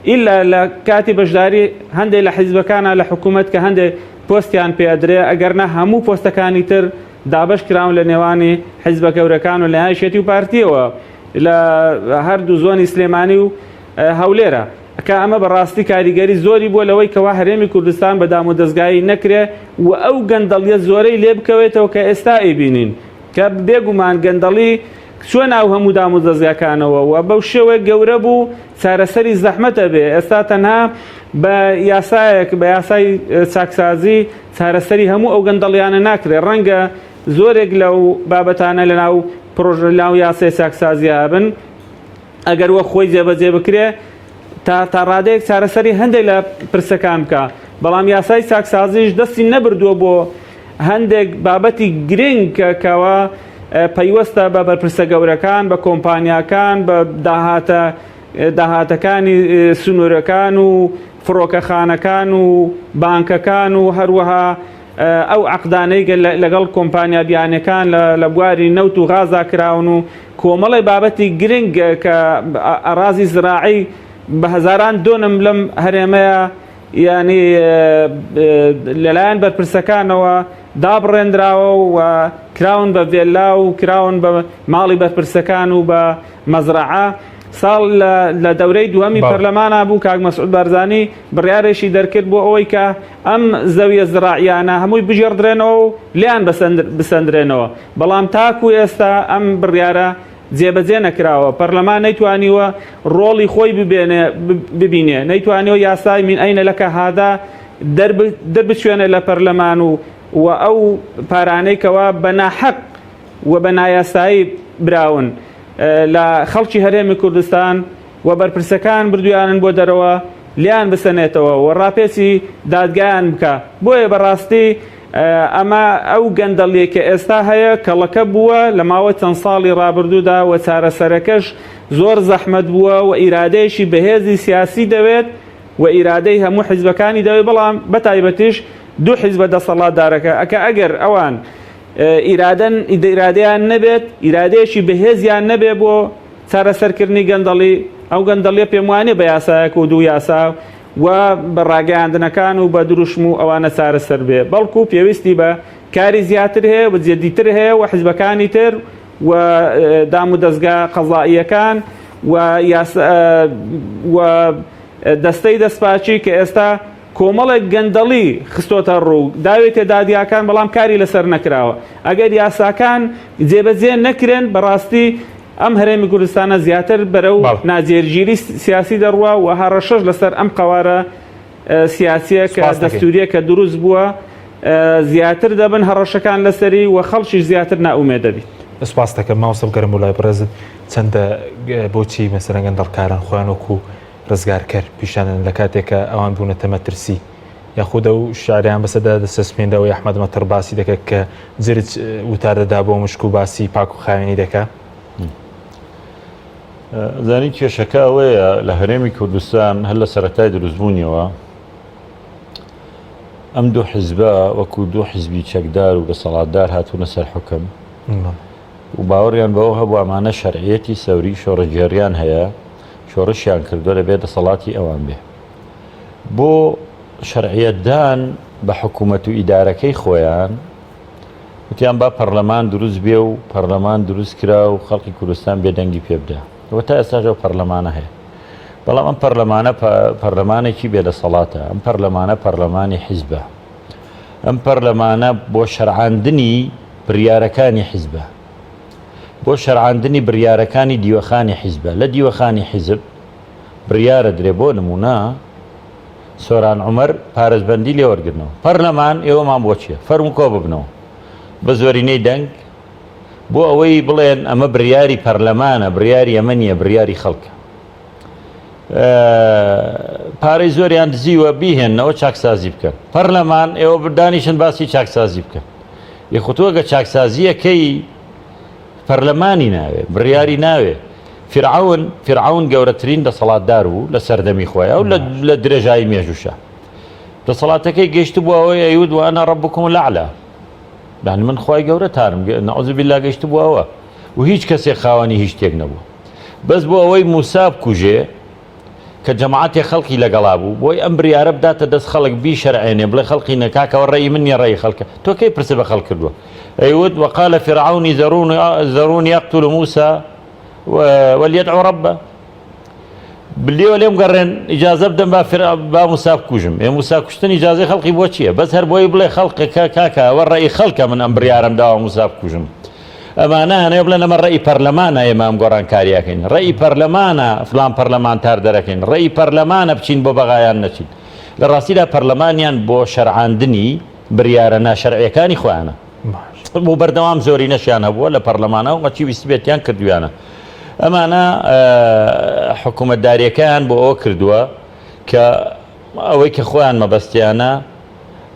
S3: ئیلا لە کاتی بەشداری هەندێک لە حیزبەکانا لە حکوومەت کە هەندێک پۆستیان پێ ئەدرێ ئەگەرنا هەموو پۆستەکانی تر دابەش کراون لە نێوانی حیزبە گەورەکان و لە یەکێتی و پارتیەوە لە هەردوو زۆنی سلێمانی و هەولێرە کە ئەمە بەڕاستی کاریگەری زۆری بووە لەوەی کەوا هەرێمی کوردستان بە دام و دەزگایی نەکرێ و ئەو گەندەڵیە زۆرەی لێ بکەوێتەوە کە ئێستا ئەیبینین کە بێگومان گەندەڵی چوە ناو هەموو دامودەزگاکانەوە و بەو شێوەیە گەورە بوو چارەسەری زەحمەت ئەبێ ئێستا تەنها بە یاسایەک بە یاسای چاکسازی چارەسەری هەموو ئەو گەندەڵیانە ناکرێ ڕەنگە زۆرێک لەو بابەتانە لەناو پرۆژە لەناو یاسای چاکسازی هەبن ئەگەر وەک خۆی جێبەجێ بکرێ تا تا ڕادەیەک چارەسەری هەندێک لە پرسەکان بکە بەڵام یاسای چاکسازیش دەستی نەبردووە بۆ هەندێک بابەتی گرنگ کە کەوا پەیوەستە بە بەرپرسە گەورەکان بە کۆمپانیاکان بە داهاتە داهاتەکانی سنوورەکان و فڕۆکەخانەکان و بانکەکان و هەروەها ئەو عەقدانەی لەگەڵ کۆمپانیا بیانەکان لە بواری نەوت و غازدا کراون و کۆمەڵی بابەتی گرنگ کە ئەڕازی زراعی بە هەزاران دۆنم لەم هەرێمەیە یانی لەلایەن بەرپرسەکانەوە دابڕێنراوە و کراون بە ڤێللا و کراون بە ماڵی بەرپرسەکان و بە مەزرەعە. ساڵ لە دەورەی دووەمی پەرلەمانا بوو کاک مەسعود بارزانی بڕیارێکی دەرکرد بۆ ئەوەی کە ئەم زەویە زراعیانە هەمووی بگێڕدرێنەوە و لێیان بسەندرێنەوە بەڵام تاکو ئێستا ئەم بڕیارە جێبەجێ نەکراوە پەرلەمان نەیتوانیوە ڕۆڵی خۆی ببێنێ ببینێ نەیتوانیوە یاسای من ئەینە لەکە هادا دەربچوێنێ لە پەرلەمان و و ئەو پارانەی کەوا بە ناحەق و بە نایاسایی براون لە خەڵکی هەرێمی کوردستان و بەرپرسەکان بردویانن بۆ دەرەوە لێیان بسەنێتەوە و ڕاپێچی دادگایان بکا بۆیە بەڕاستی ئەمە ئەو گەندەڵیەی کە ئێستا هەیە کەڵەکە بووە لە ماوەی چەند ساڵی ڕابردوودا و چارەسەرەکەش زۆر زەحمەت بووە و ئیرادەیەکی بەهێزی سیاسی دەوێت و ئیرادەی هەموو حیزبەکانی دەوێت بەڵام بەتایبەتیش دوو حیزبە دەسەڵاتدارەکە ئەکە ئەگەر ئەوان ئیرادەن ئیرادەیان نەبێت ئیرادەیەکی بەهێزیان نەبێ بۆ چارەسەرکردنی گەندەڵی ئەو گەندەڵیە پێم وانیە بە یاسایەک و دوو یاسا و بە ڕاگەیاندنەکان و بە دروشم و ئەوانە چارەسەر بێ بەڵکو پێویستی بە کاری زیاتر هەیە و جدیتر هەیە و حزبەکانی تر و دام و دەزگا قەزائیەکان و و دەستەی دەستپاکی کە ئێستا کۆمەڵێک گەندەڵی خستۆتە ڕوو، داوێتە دادگاکان بەڵام کاری لەسەر نەکراوە. ئەگەر یاساکان جێبەجێ نەکرێن بەڕاستی ئەم هەرێمی کوردستانە زیاتر بەرەو ناجێگیری سیاسی دەڕوا و هەڕەشەش لەسەر ئەم قەوارە سیاسیە کە دەستوریە کە دروست بووە زیاتر دەبن هەڕەشەکان لەسەری و خەڵکیش زیاتر نائومێد دەبیت.
S1: سوپاست دەکەم مامۆستا بگەرم بۆ لای بەڕێزت چەندە بۆچی مەسەلەن گەندەڵکاران خۆیان وەکو ڕزگارکەر پیشاندەدەن لە کاتێک کە ئەوان بوونەتە مەترسی یاخود ئەو شعریان بەسەردا دەچەسپێنرەوەی ئەحمەد مەتڕ باسی دەکات کە جرج وتار دەدا بۆ مشک و باسی پاک و خاوێنی دەکا.
S4: زانی کێشەکە ئەوەیە لە هەرێمی کوردستان هەر لە سەرەتای دروستبوونیەوە ئەم دوو حیزبە وەکو دوو حیزبی چەکدار و دەسەڵاتدار هاتوونە سەر حوکم و باوەڕیان بەوە هەبوو ئەمانە شەرعیەتی سەوری شۆڕشگێڕیان هەیە شۆڕشیان کردووە دەبێت دەسەڵاتی ئەوان بێ بۆ شەرعیەتدان بە حکوومەت و ئیدارەکەی خۆیان وتیان با پەرلەمان دروست بێ و پەرلەمان دروست کرا و خەڵکی کوردستان بێدەنگی پێ بدە و تا ئێستاش ئەو پەرلەمانە هەیە بەڵام ئەم پەرلەمانە پەرلەمانێکی بێدەسەڵاتە ئەم پەرلەمانە پەرلەمانی حیزبە ئەم پەرلەمانە بۆ شەرعاندنی بریارەکانی حیزبە بۆ شەرعاندنی بریارەکانی دیوەخانی حیزبە لە دیوەخانی حیزب بریارە درێ بۆ نمونە سۆران عومەر پارێزبەندی لێ وەرگرنەوە پەرلەمان ئێوەمان بۆ چیە فەرموو کۆ ببنەوە بە زۆرینەی دەنگ بۆ ئەوەی بڵێن ئەمە بریاری پەرلەمانە بریاری ئەمە نییە بریاری خەڵکە پارەی زۆریان دزیوە بیهێننەوە چاکسازی بکەن پەرلەمان ئێوە بردانیشن باسی چاکسازی بکەن یخوتوەگە چاکسازیەکەی پەرلەمانی ناوێ بڕیاری ناوێ فرعون فرعون گەورەترین دەسەڵاتدار بوو لە سەردەمی خۆی ئەو لە درێژایی مێژوشە دەسەڵاتەکەی گەشت بوو ئەوەی ئەیود وانە ڕەبکم لەعلا یانی من خوای گەورەتانم نعوذ بالله گەشت بوو ئەوە و هیچ کەسێک خاوەنی هیچ شتێک نەبوو بەس بۆ ئەوەی موسا بکوژێ کە جەماعەتێ خەڵکی لەگەڵا بوو بۆی ئەم بریارە بداتە دەست خەڵک بیشەرعێنێ بڵێ خەڵقی نەکاکەوە ڕێی من نیە ڕێی خەڵکە تۆ کەی پرسە بە خەڵک کردووە ئەیوت وقال فرعون ذروني اقتل موسى وليدعو ربه لێوە لێم گەڕێن ئیجازە بدەن با فر با موسا بکوژم ئێ موسا کوشتن ئیجازەی خەڵکی بۆ چییە بەس هەر بۆی بڵێ خەڵکەکە کاکە ئەوە ڕێی خەڵکە من ئەم بڕیارم داوە موسا بکوژم ئەمانە هەنێ بڵێن ئەمە ڕێی پەرلەمانە ئێمە ئەم گۆڕانکاریەکەین ڕێی پەرلەمانە فلان پەرلەمانتار دەرەکەین ڕێی پەرلەمانە بچین بۆ بەغایان نەچین لە ڕاستیدا پەرلەمانیان بۆ شەرعاندنی بریارە ناشەرعیەکانی خۆیانە بۆ بەردەوام زۆری نەشیان هەبووە لە پەرلەمانە و هەرچی ویستبێتیان کردویانە ئەمانە حکوومەتداریەکەیان بۆ ئەوە کردووە کە ئەوەی کە خۆیان مەبەستیانە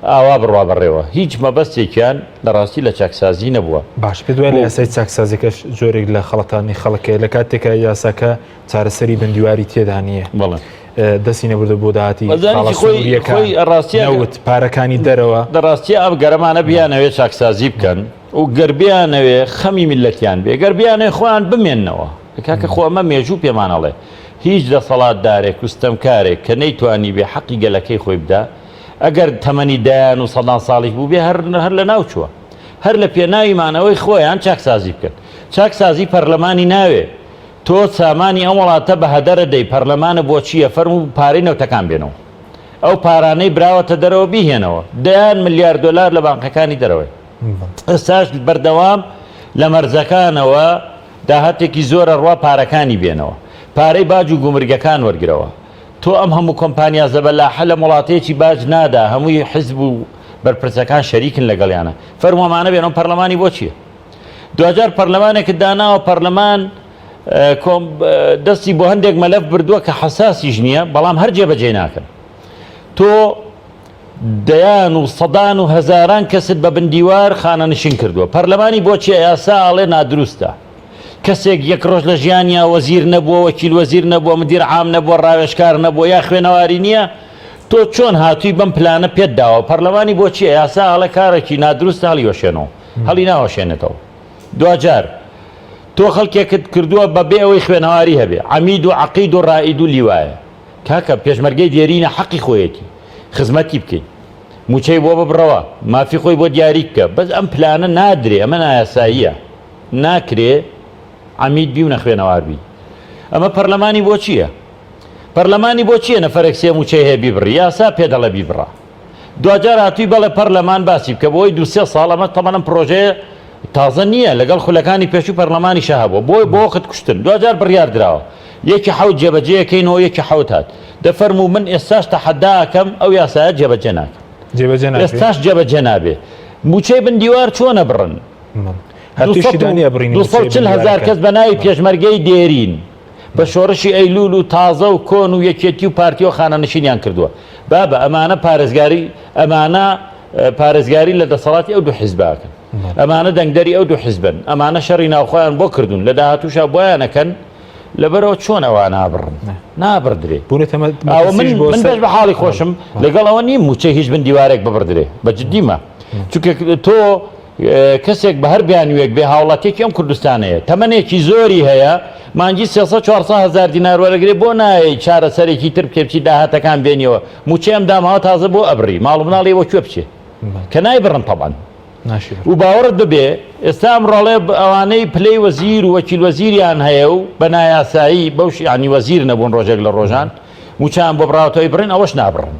S4: ئاوا بڕوا بەڕێوە هیچ مەبەستێکیان لە ڕاستی لە چاکسازی نەبووە.
S1: باش پێت وایە لە یاسای چاکسازیەکەش جۆرێک لە خەڵەتاندنی خەڵک هەیە لە کاتێکا یاساکە چارەسەری بندیواری تێدا نییە
S4: بەڵێ.
S1: دەستی نەبردە بۆ داهاتی خاڵە سنوورییەکان، نەوت، پارەکانی دەرەوە.
S4: لە ڕاستیا ئەم گەرەمانە بیانەوێ چاکسازی بکەن و گەر بیانەوێ خەمی میللەتیان بێ گەر بیانەوێ خۆیان بمێننەوە کاکە خۆ ئەمە مێژوو پێمان ئەڵێ هیچ دەسەڵاتدارێک و ستەمکارێک کە نەیتوانیبێ حەقی گەلەکەی خۆی بدا ئەگەر تەمەنی دەیان و سەدان ساڵیش بووبێ هەر هەر لەناو چووە هەر لە پێناوی مانەوەی خۆیان چاکسازی بکەن چاکسازی پەرلەمانی ناوێ. تۆ سامانی ئەم وڵاتە بە هەدەرە دەی پەرلەمانە بۆ چییە فەرموو پارەی نەوتەکان بێنەوە ئەو پارانەی براوەتە دەرەوە بیهێنەوە دەیان ملیار دۆلار لە بانقەکانی دەرەوەی ئێستاش بەردەوام لە مەرزەکانەوە داهاتێکی زۆرە ڕوا پارەکانی بێنەوە پارەی باج و گومرگەکان وەرگرەوە تۆ ئەم هەموو کۆمپانیا زەبەلاحە لەم وڵاتەیەکی باج نادا هەمووی حزب و بەرپرسەکان شەریکن لەگەڵیانە فەرموو ئەمانە بێنەوە پەرلەمانی بۆ چییە؟ دواجار پەرلەمانێکت داناوە پەرلەمان دەستی بۆ هەندێک مەلەف بردووە کە حەساسیش نییە بەڵام هەر جێبەجێ ناکەن تۆ دەیان و سەدان و هەزاران کەست بە بندیوار خانەنشین کردووە پەرلەمانی بۆچی یاسا ئاڵێ نادروستە کەسێک یەک ڕۆژ لە ژیانیا وەزیر نەبووە وەکیل وەزیر نەبووە مدیر عام نەبووە ڕاوێژکار نەبووە یا خوێنەواری نییە تۆ چۆن هاتووی بەم پلانە پێت داوە پەرلەمانی بۆچی یاسا ئاڵێ کارێکی نادروستە هەڵیوەشێنەوە هەڵی ناوەشێنێتەوە دواجار تۆ خەڵکێکت کردووە بە بێ ئەوەی خوێنەواری هەبێ عەمید و عەقید و ڕائید و لیوایە کاکە پێشمەرگەی دێرینە حەقی خۆیەتی خزمەتی بکەین موچەی بۆ ببڕەوە مافی خۆی بۆ دیاری بکە بەس ئەم پلانە نادرێ ئەمە نایاساییە ناکرێ عەمید بی و نەخوێنەوار بی ئەمە پەرلەمانی بۆ چییە؟ پەرلەمانی بۆ چییە نەفەرێک سێ موچەی هەیە بیبڕی یاسا پێ دەڵێ بیبڕە دواجار هاتووی بەڵێ پەرلەمان باسی بکە بۆی دو سێ ساڵ ئەمە تەمەن ئەم پرۆژەیە تازە نییە لەگەڵ خولەکانی پێشوو پەرلەمانیشا هەبووە بۆی بۆ وەخت کوشتن دواجار بڕیار دراوە یەکی حەوت جێبەجێیەکەینەوە یەکی حەوت هات دەفەرموو من ئێستاش تەحەدا ئەکەم ئەو یاسایە جێبەجێ ناکەم
S1: جێبەجێ ناکرێ
S4: ئێستاش جێبەجێ نابێ مووچەی بن دیوار چۆنە بڕن
S1: هەر نییە بڕینی مووچەی بن
S4: 240 هەزار
S1: دیوارەکە.
S4: کەس بە ناوی پێشمەرگەی دێرین بە شۆڕشی ئەیلول و تازە و کۆن و یەکێتی و پارتیەوە خانەنشینیان کردووە. بابە ئەمانە پارێزگاری ئەمانە پارێزگاری لە دەسەڵاتی ئەو دوو حیزبە ئەکەن. ئەمانە دەنگدەری ئەو دوو حیزبن. ئەمانە شەڕی ناوخۆیان بۆ کردوون. لە داهاتووشا بۆیان ئەکەن. لەبەرئەوە چۆن ئەوە نابڕن؟ نابڕدرێ.
S1: بوونەتە
S4: ئەوە من
S1: مەترسیش بۆ
S4: من
S1: سەر
S4: بەش بە حاڵی خۆشم لەگەڵ ئەوە نیم مووچەی هیچ بن دیوارێک ببڕدرێ. بە جدیمە. چونکە تۆ کەسێک بە هەر بیانوویەک بێ هاوڵاتیەکی ئەم کوردستانەیە تەمەنێکی زۆری هەیە مانگی 300 400 هەزار دینار وەرەگرێ بۆ نایەی چارەسەرێکی تر بکەی بچی داهاتەکان بێنیەوە مووچەی ئەم داماوە تازە بۆ ئەبڕی ماڵ و مناڵی بۆ کوێ بچێ کە نایبڕن تەبعەن و باوەڕت ببێ ئێستا ئەمڕۆڵێ ئەوانەی پلەی وەزیر و وەکیل وەزیریان هەیە و بە نایاسایی بەو یعنی وەزیر نەبوون ڕۆژێک لە ڕۆژان مووچەیان بۆ بڕاوەتەوەی بڕین ئەوەش نابڕن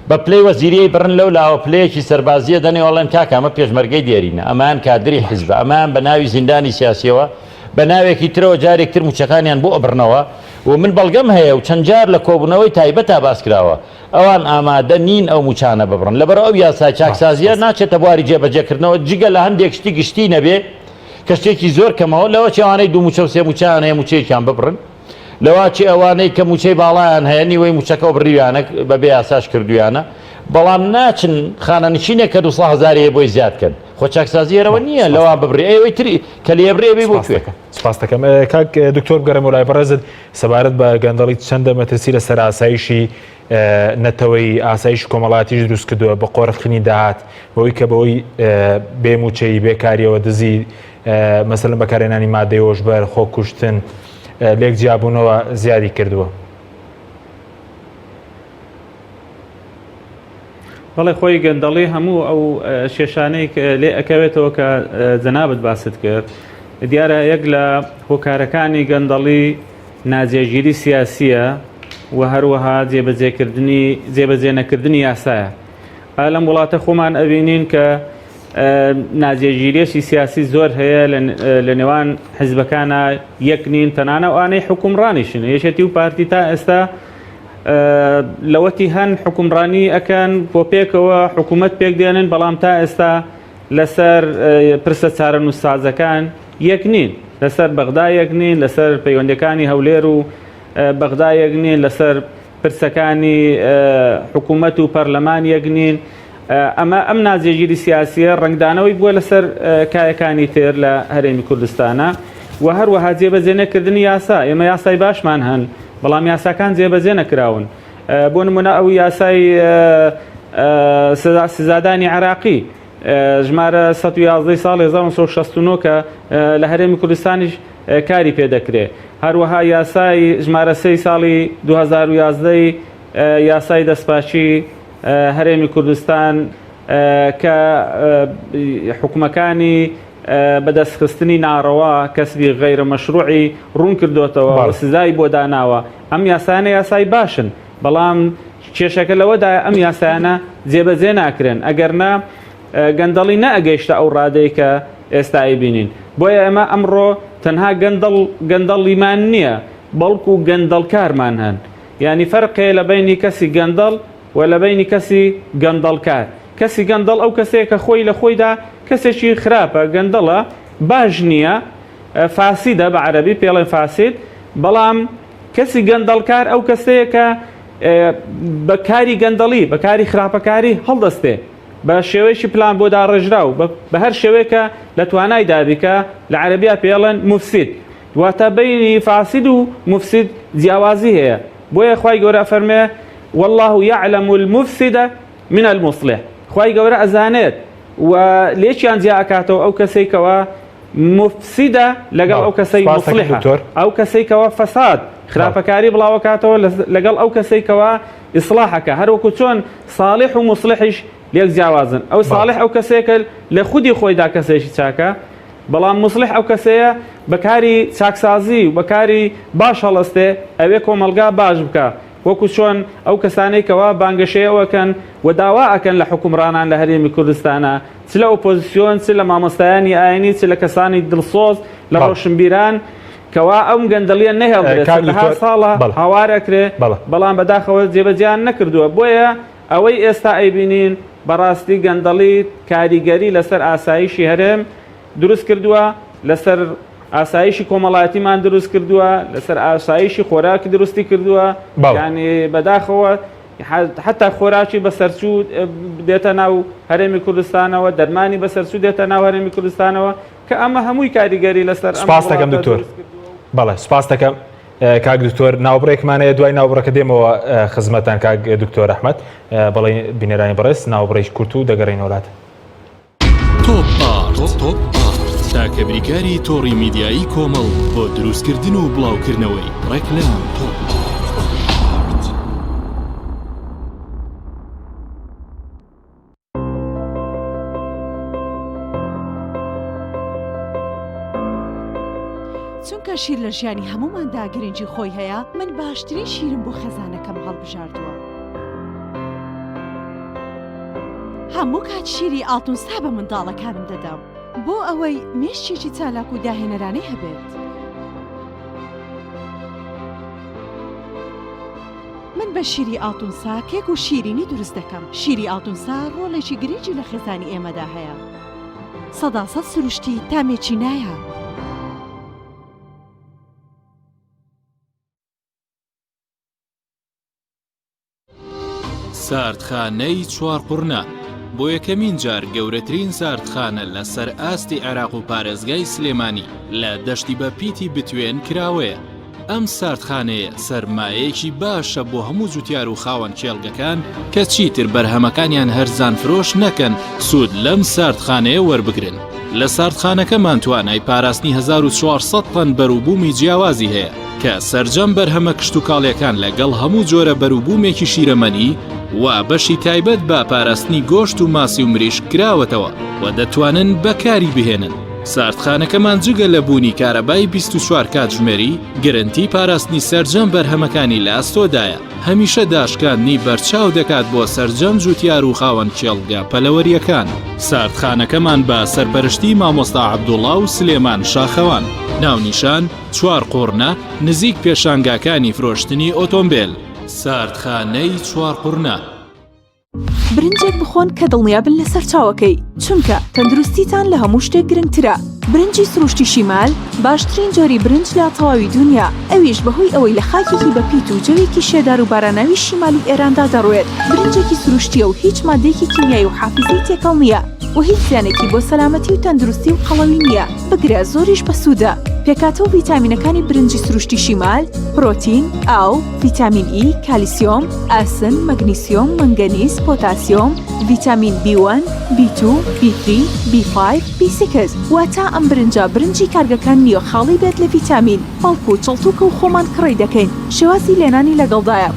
S4: بە پلەی وەزیریی بڕن لەو لاوە پلەیەکی سەربازییە دەنێ ئەڵێن کاکە ئەمە پێشمەرگەی دێرینە ئەمەیان کادری حیزبە ئەمەیان بە ناوی زیندانی سیاسیەوە بە ناوێکی ترەوە جارێک تر موچەکانیان بۆ ئەبڕنەوە و من بەڵگەم هەیە و چەند جار لە کۆبوونەوەی تایبەتا باس کراوە ئەوان ئامادە نین ئەو موچانە ببڕن لەبەر ئەو یاسای چاکسازیە ناچێتە بواری جێبەجێکردنەوە جگە لە هەندێک شتی گشتی نەبێ کە شتێکی زۆر کەمەوە لەوە چێوانەی دوو موچە و سێ موچەیان هەیە موچەیەکیان ببڕن لەواچی ئەوانەی کە موچەی باڵایان هەیە نیوەی موچەکەو بڕیویانە بە بێ یاساش کردویانە بەڵام ناچن خانەنشینێک کە 200 هەزاری هەیە بۆی زیاد کەن خۆ چاکسازی هەرەوە نییە لەوان ببڕی ئەوەی تری کە لێبرێ بێ بۆ کوێ
S1: سپاس دەکەم کاک دکتۆر بگەڕێمەوە لای بەڕێزت سەبارەت بە گەندەڵی چەندە مەترسی لەسەر ئاسایشی نەتەوەی ئاسایش کۆمەڵاتیش دروست کردووە بە قۆرخکردنی داهات بەوەی کە بەوەی بێ موچەی بێکاریەوە دزی مەسەلەن بەکارهێنانی مادەی هۆشبەر، خۆکوشتن، لێک جیابوونەوە زیادی کردووە.
S3: بەڵێ خۆی گەندەڵی هەموو ئەو کێشانەی لێ ئەکەوێتەوە کە جەنابت باست کرد دیارە یەک لە هۆکارەکانی گەندەڵی ناجێگیری سیاسیە و هەروەها جێبەجێکردنی جێبەجێ نەکردنی یاسایە ئا لەم وڵاتە خۆمان ئەبینین کە ناجێگیریەکی سیاسی زۆر هەیە لە نێوان حزبەکانە یەک نین تەنانە ئەوانەی حکومڕانیشن یەکێتی و پارتی تا ئێستا لەوەتی هەن حکومڕانی ئەکەن بۆ پێکەوە حکوومەت پێک دێنن بەڵام تا ئێستا لەسەر پرسە چارەنووسسازەکان یەک نین لەسەر بەغدا یەک نین لەسەر پەیوەندەکانی هەولێر و بەغدا یەک نین لەسەر پرسەکانی حکوومەت و پەرلەمان یەک نین ئەمە ئەم ناجێگیری سیاسیە ڕەنگدانەوەی بووە لەسەر کایەکانی تر لە هەرێمی کوردستانە و هەروەها جێبەجێ نەکردنی یاسا ئێمە یاسای باشمان هەن بەڵام یاساکان جێبەجێ نەکراون بۆ نمونە ئەو یاسای سزادانی عراقی ژمارە 111 ساڵ 1969 کە لە هەرێمی کوردستانیش کاری پێدەکرێ هەروەها یاسای ژمارە سێی ساڵی 2011 یاسای دەستپاکی هەرێمی کوردستان کە حکومەکانی بەدەستخستنی ناڕەوا، کەسبی غەیرە مەشروعی ڕوون کردۆتەوە و سزای بۆ داناوە. ئەم یاسایانە یاسای باشن، بەڵام کێشەکە لەوەدایە ئەم یاسایانە جێبەجێ ناکرێن، ئەگەرنا گەندەڵی نەئەگەیشتە ئەو ڕادەی کە ئێستا ئەیبینین. بۆیە ئێمە ئەمڕۆ تەنها گەندەڵ گەندەڵیمان نییە، بەڵکو گەندەڵکارمان هەن. یانی فەرق هەیە لە بەینی کەسی گەندەڵ و لە بەینی کەسی گەندەڵکار. کەسی گەندەڵ ئەو کەسەیە کە خۆی لە خۆیدا کەسێکی خراپە، گەندەڵە، باش نییە، فاسیدە، بە عەرەبی پێڵێن فاسید، بەڵام کەسی گەندەڵکار ئەو کەسەیە کە بە کاری گەندەڵی، بە کاری خراپەکاری هەڵدەستێ، بە شێوەیەکی پلان بۆ داڕێژراو، بە هەر شێوەیەک کە لە توانایدا بی کە لە عەرەبیا پێڵێن مفسد. واتە بەینی فاسد و مفسد جیاوازی هەیە، بۆیە خوای گەورە ئەفەرموێ، واللە یعلم المفسد من المصلح، خوای گەورە ئەزانێت و لێکیان جیا ئەکاتەوە ئەو کەسەی کەوا مفسدە لەگەڵ ئەو کەسەی مصلحە، ئەو کەسەی کەوا فەساد خراپەکاری بڵاوەکاتەوە لەگەڵ ئەو کەسەی کەوا ئیسڵاح ئەکا، هەروەکو چۆن صالح و مصلحیش لێک جیاوازن، ئەو صالح ئەو کەسەیە کە لە خودی خۆیدا کەسێکی چاکە، بەڵام موسڵیح ئەو کەسەیە بە کاری چاکسازی و بە کاری باش هەڵەستێ ئەوێ کۆمەڵگا باش بکا وەکو چۆن ئەو کەسانەی کەوا بانگەشەی ئەو ئەکەن و داوا ئەکەن لە حوکمڕانان لە هەرێمی کوردستانا چ لە ئۆپۆزسیۆن چ لە مامۆستایانی ئاینی چ لە کەسانی دڵسۆز لە ڕۆشنبیران کەوا ئەم گەندەڵیە نەهێڵدرێت چەندەها ساڵە هاوار ئەکرێ بەڵام بەداخەوە جێبەجێیان نەکردووە بۆیە ئەوەی ئێستا ئەیبینین بەڕاستی گەندەڵی کاریگەری لەسەر ئاسایشی هەرێم دروست کردووە، لەسەر ئاسایشی کۆمەڵایەتیمان دروست کردووە، لەسەر ئاسایشی خۆراکی دروستی کردووە، یانی بەداخەوە حتا خۆراکی بەسەرچوو دێتە ناو هەرێمی کوردستانەوە، دەرمانی بەسەرچوو دێتە ناو هەرێمی کوردستانەوە کە ئەمە هەمووی کاریگەری لەسەر ئەم
S1: سپاس دەکەم
S3: وڵاتە
S1: دکتۆر.
S3: دروست کردووە.
S1: بەڵێ سپاس دەکەم. کاک دکتۆر ناوبڕێکمان هەیە دوای ناوبڕەکە دێمەوە خزمەتان کاک دکتۆر ئەحمەد بەڵێ بینەرانی بەڕێز ناوبڕێکی کورت و دەگەڕێینەوە لات.
S5: تۆپ ئارت تۆپ ئارت تاکە بریکاری تۆڕی میدیایی کۆمەڵ بۆ دروستکردن و بڵاوکردنەوەی ڕێکلام. تۆپ ئارت.
S6: چونکە شیر لە ژیانی هەمووماندا گرنگی خۆی هەیە، من باشترین شیرم بۆ خێزانەکەم هەڵبژاردووە. هەموو کات شیری ئاڵتونسا بە منداڵەکانم دەدەم بۆ ئەوەی مێشکێکی چالاک و داهێنەرانەی هەبێت. من بە شیری ئاڵتونسا کێک و شیرینی دروست دەکەم، شیری ئاڵتونسا ڕۆڵێکی گرنگی لە خێزانی ئێمەدا هەیە. سەداسەد سروشتی تامێکی نایاب.
S5: ساردخانەی چوارقوڕنە بۆ یەکەمین جار گەورەترین ساردخانە لە سەر ئاستی عێراق و پارێزگای سلێمانی لە دەشتی بە پیتی بتوێن کراوەیە. ئەم ساردخانەیە سەرمایەیەکی باشە بۆ هەموو جوتیار و خاوەن کێڵگەکان کە چیتر بەرهەمەکانیان هەرزان فرۆش نەکەن سوود لەم ساردخانەیە وەربگرن. لە ساردخانەکەمان توانای پاراستنی 1400 تەن بەروبوومی جیاوازی هەیە کە سەرجەم بەرهەمە کشتوکاڵیەکان لەگەڵ هەموو جۆرە بەروبوومێکی شیرەمەنی و بەشی تایبەت بە پاراستنی گۆشت و ماسی و مریشک کراوەتەوە و دەتوانن بەکاری بهێنن. ساردخانەکەمان جگە لە بوونی کارەبای 24 کاتژمێری، گرنتی پاراستنی سەرجەم بەرهەمەکانی لە ئەستۆدایە، هەمیشە داشکاندنی بەرچاو دەکات بۆ سەرجەم جوتیار و خاوەن کێڵگە پەلەوەرییەکان. ساردخانەکەمان بە سەرپەرشتی مامۆستا عەبدوڵا و سلێمان شاخەوان، ناونیشان، چوارقوڕنە، نزیک پێشانگاکانی فرۆشتنی ئۆتۆمبێل. ساردخانەی چوارقوڕنە.
S7: برنجێک بخۆن کە دڵنیابن لە سەرچاوەکەی، چونکە تەندروستیتان لە هەموو شتێک گرنگترە. برنجی سروشتی شیمال باشترین جۆری برنج لە تەواوی دونیا، ئەویش بەهۆی ئەوەی لە خاکێکی بەپیت و جەوێکی شێدار و باراناوی شیمالی ئێراندا دەڕوێت، برنجێکی سروشتییە و هیچ ماددەیەکی کیمیایی و حافیزەی تێکەڵ نییە و هیچ زیانێکی بۆ سەلامەتی و تەندروستی و قەڵەوی نییە، بگرە زۆریش بەسوودە. پێکهاتە و ڤیتامینەکانی برنجی سروشتی شیمال، پرۆتین، ئاو، ڤیتامین ئی، کالیسیۆم، ئاسن، مەگنیسیۆم، مەنگەنیز، پۆتاسیۆم، ڤیتامین بی وەن، بی توو، بی تری، بی فایڤ، بی سیکس، واتە ئەم برنجە برنجی کارگەکان نییە خاڵی بێت لە ڤیتامین، بەڵکو چڵتوکە و خۆمان کڕی دەکەین، شێوازی لێنانی لەگەڵدایە.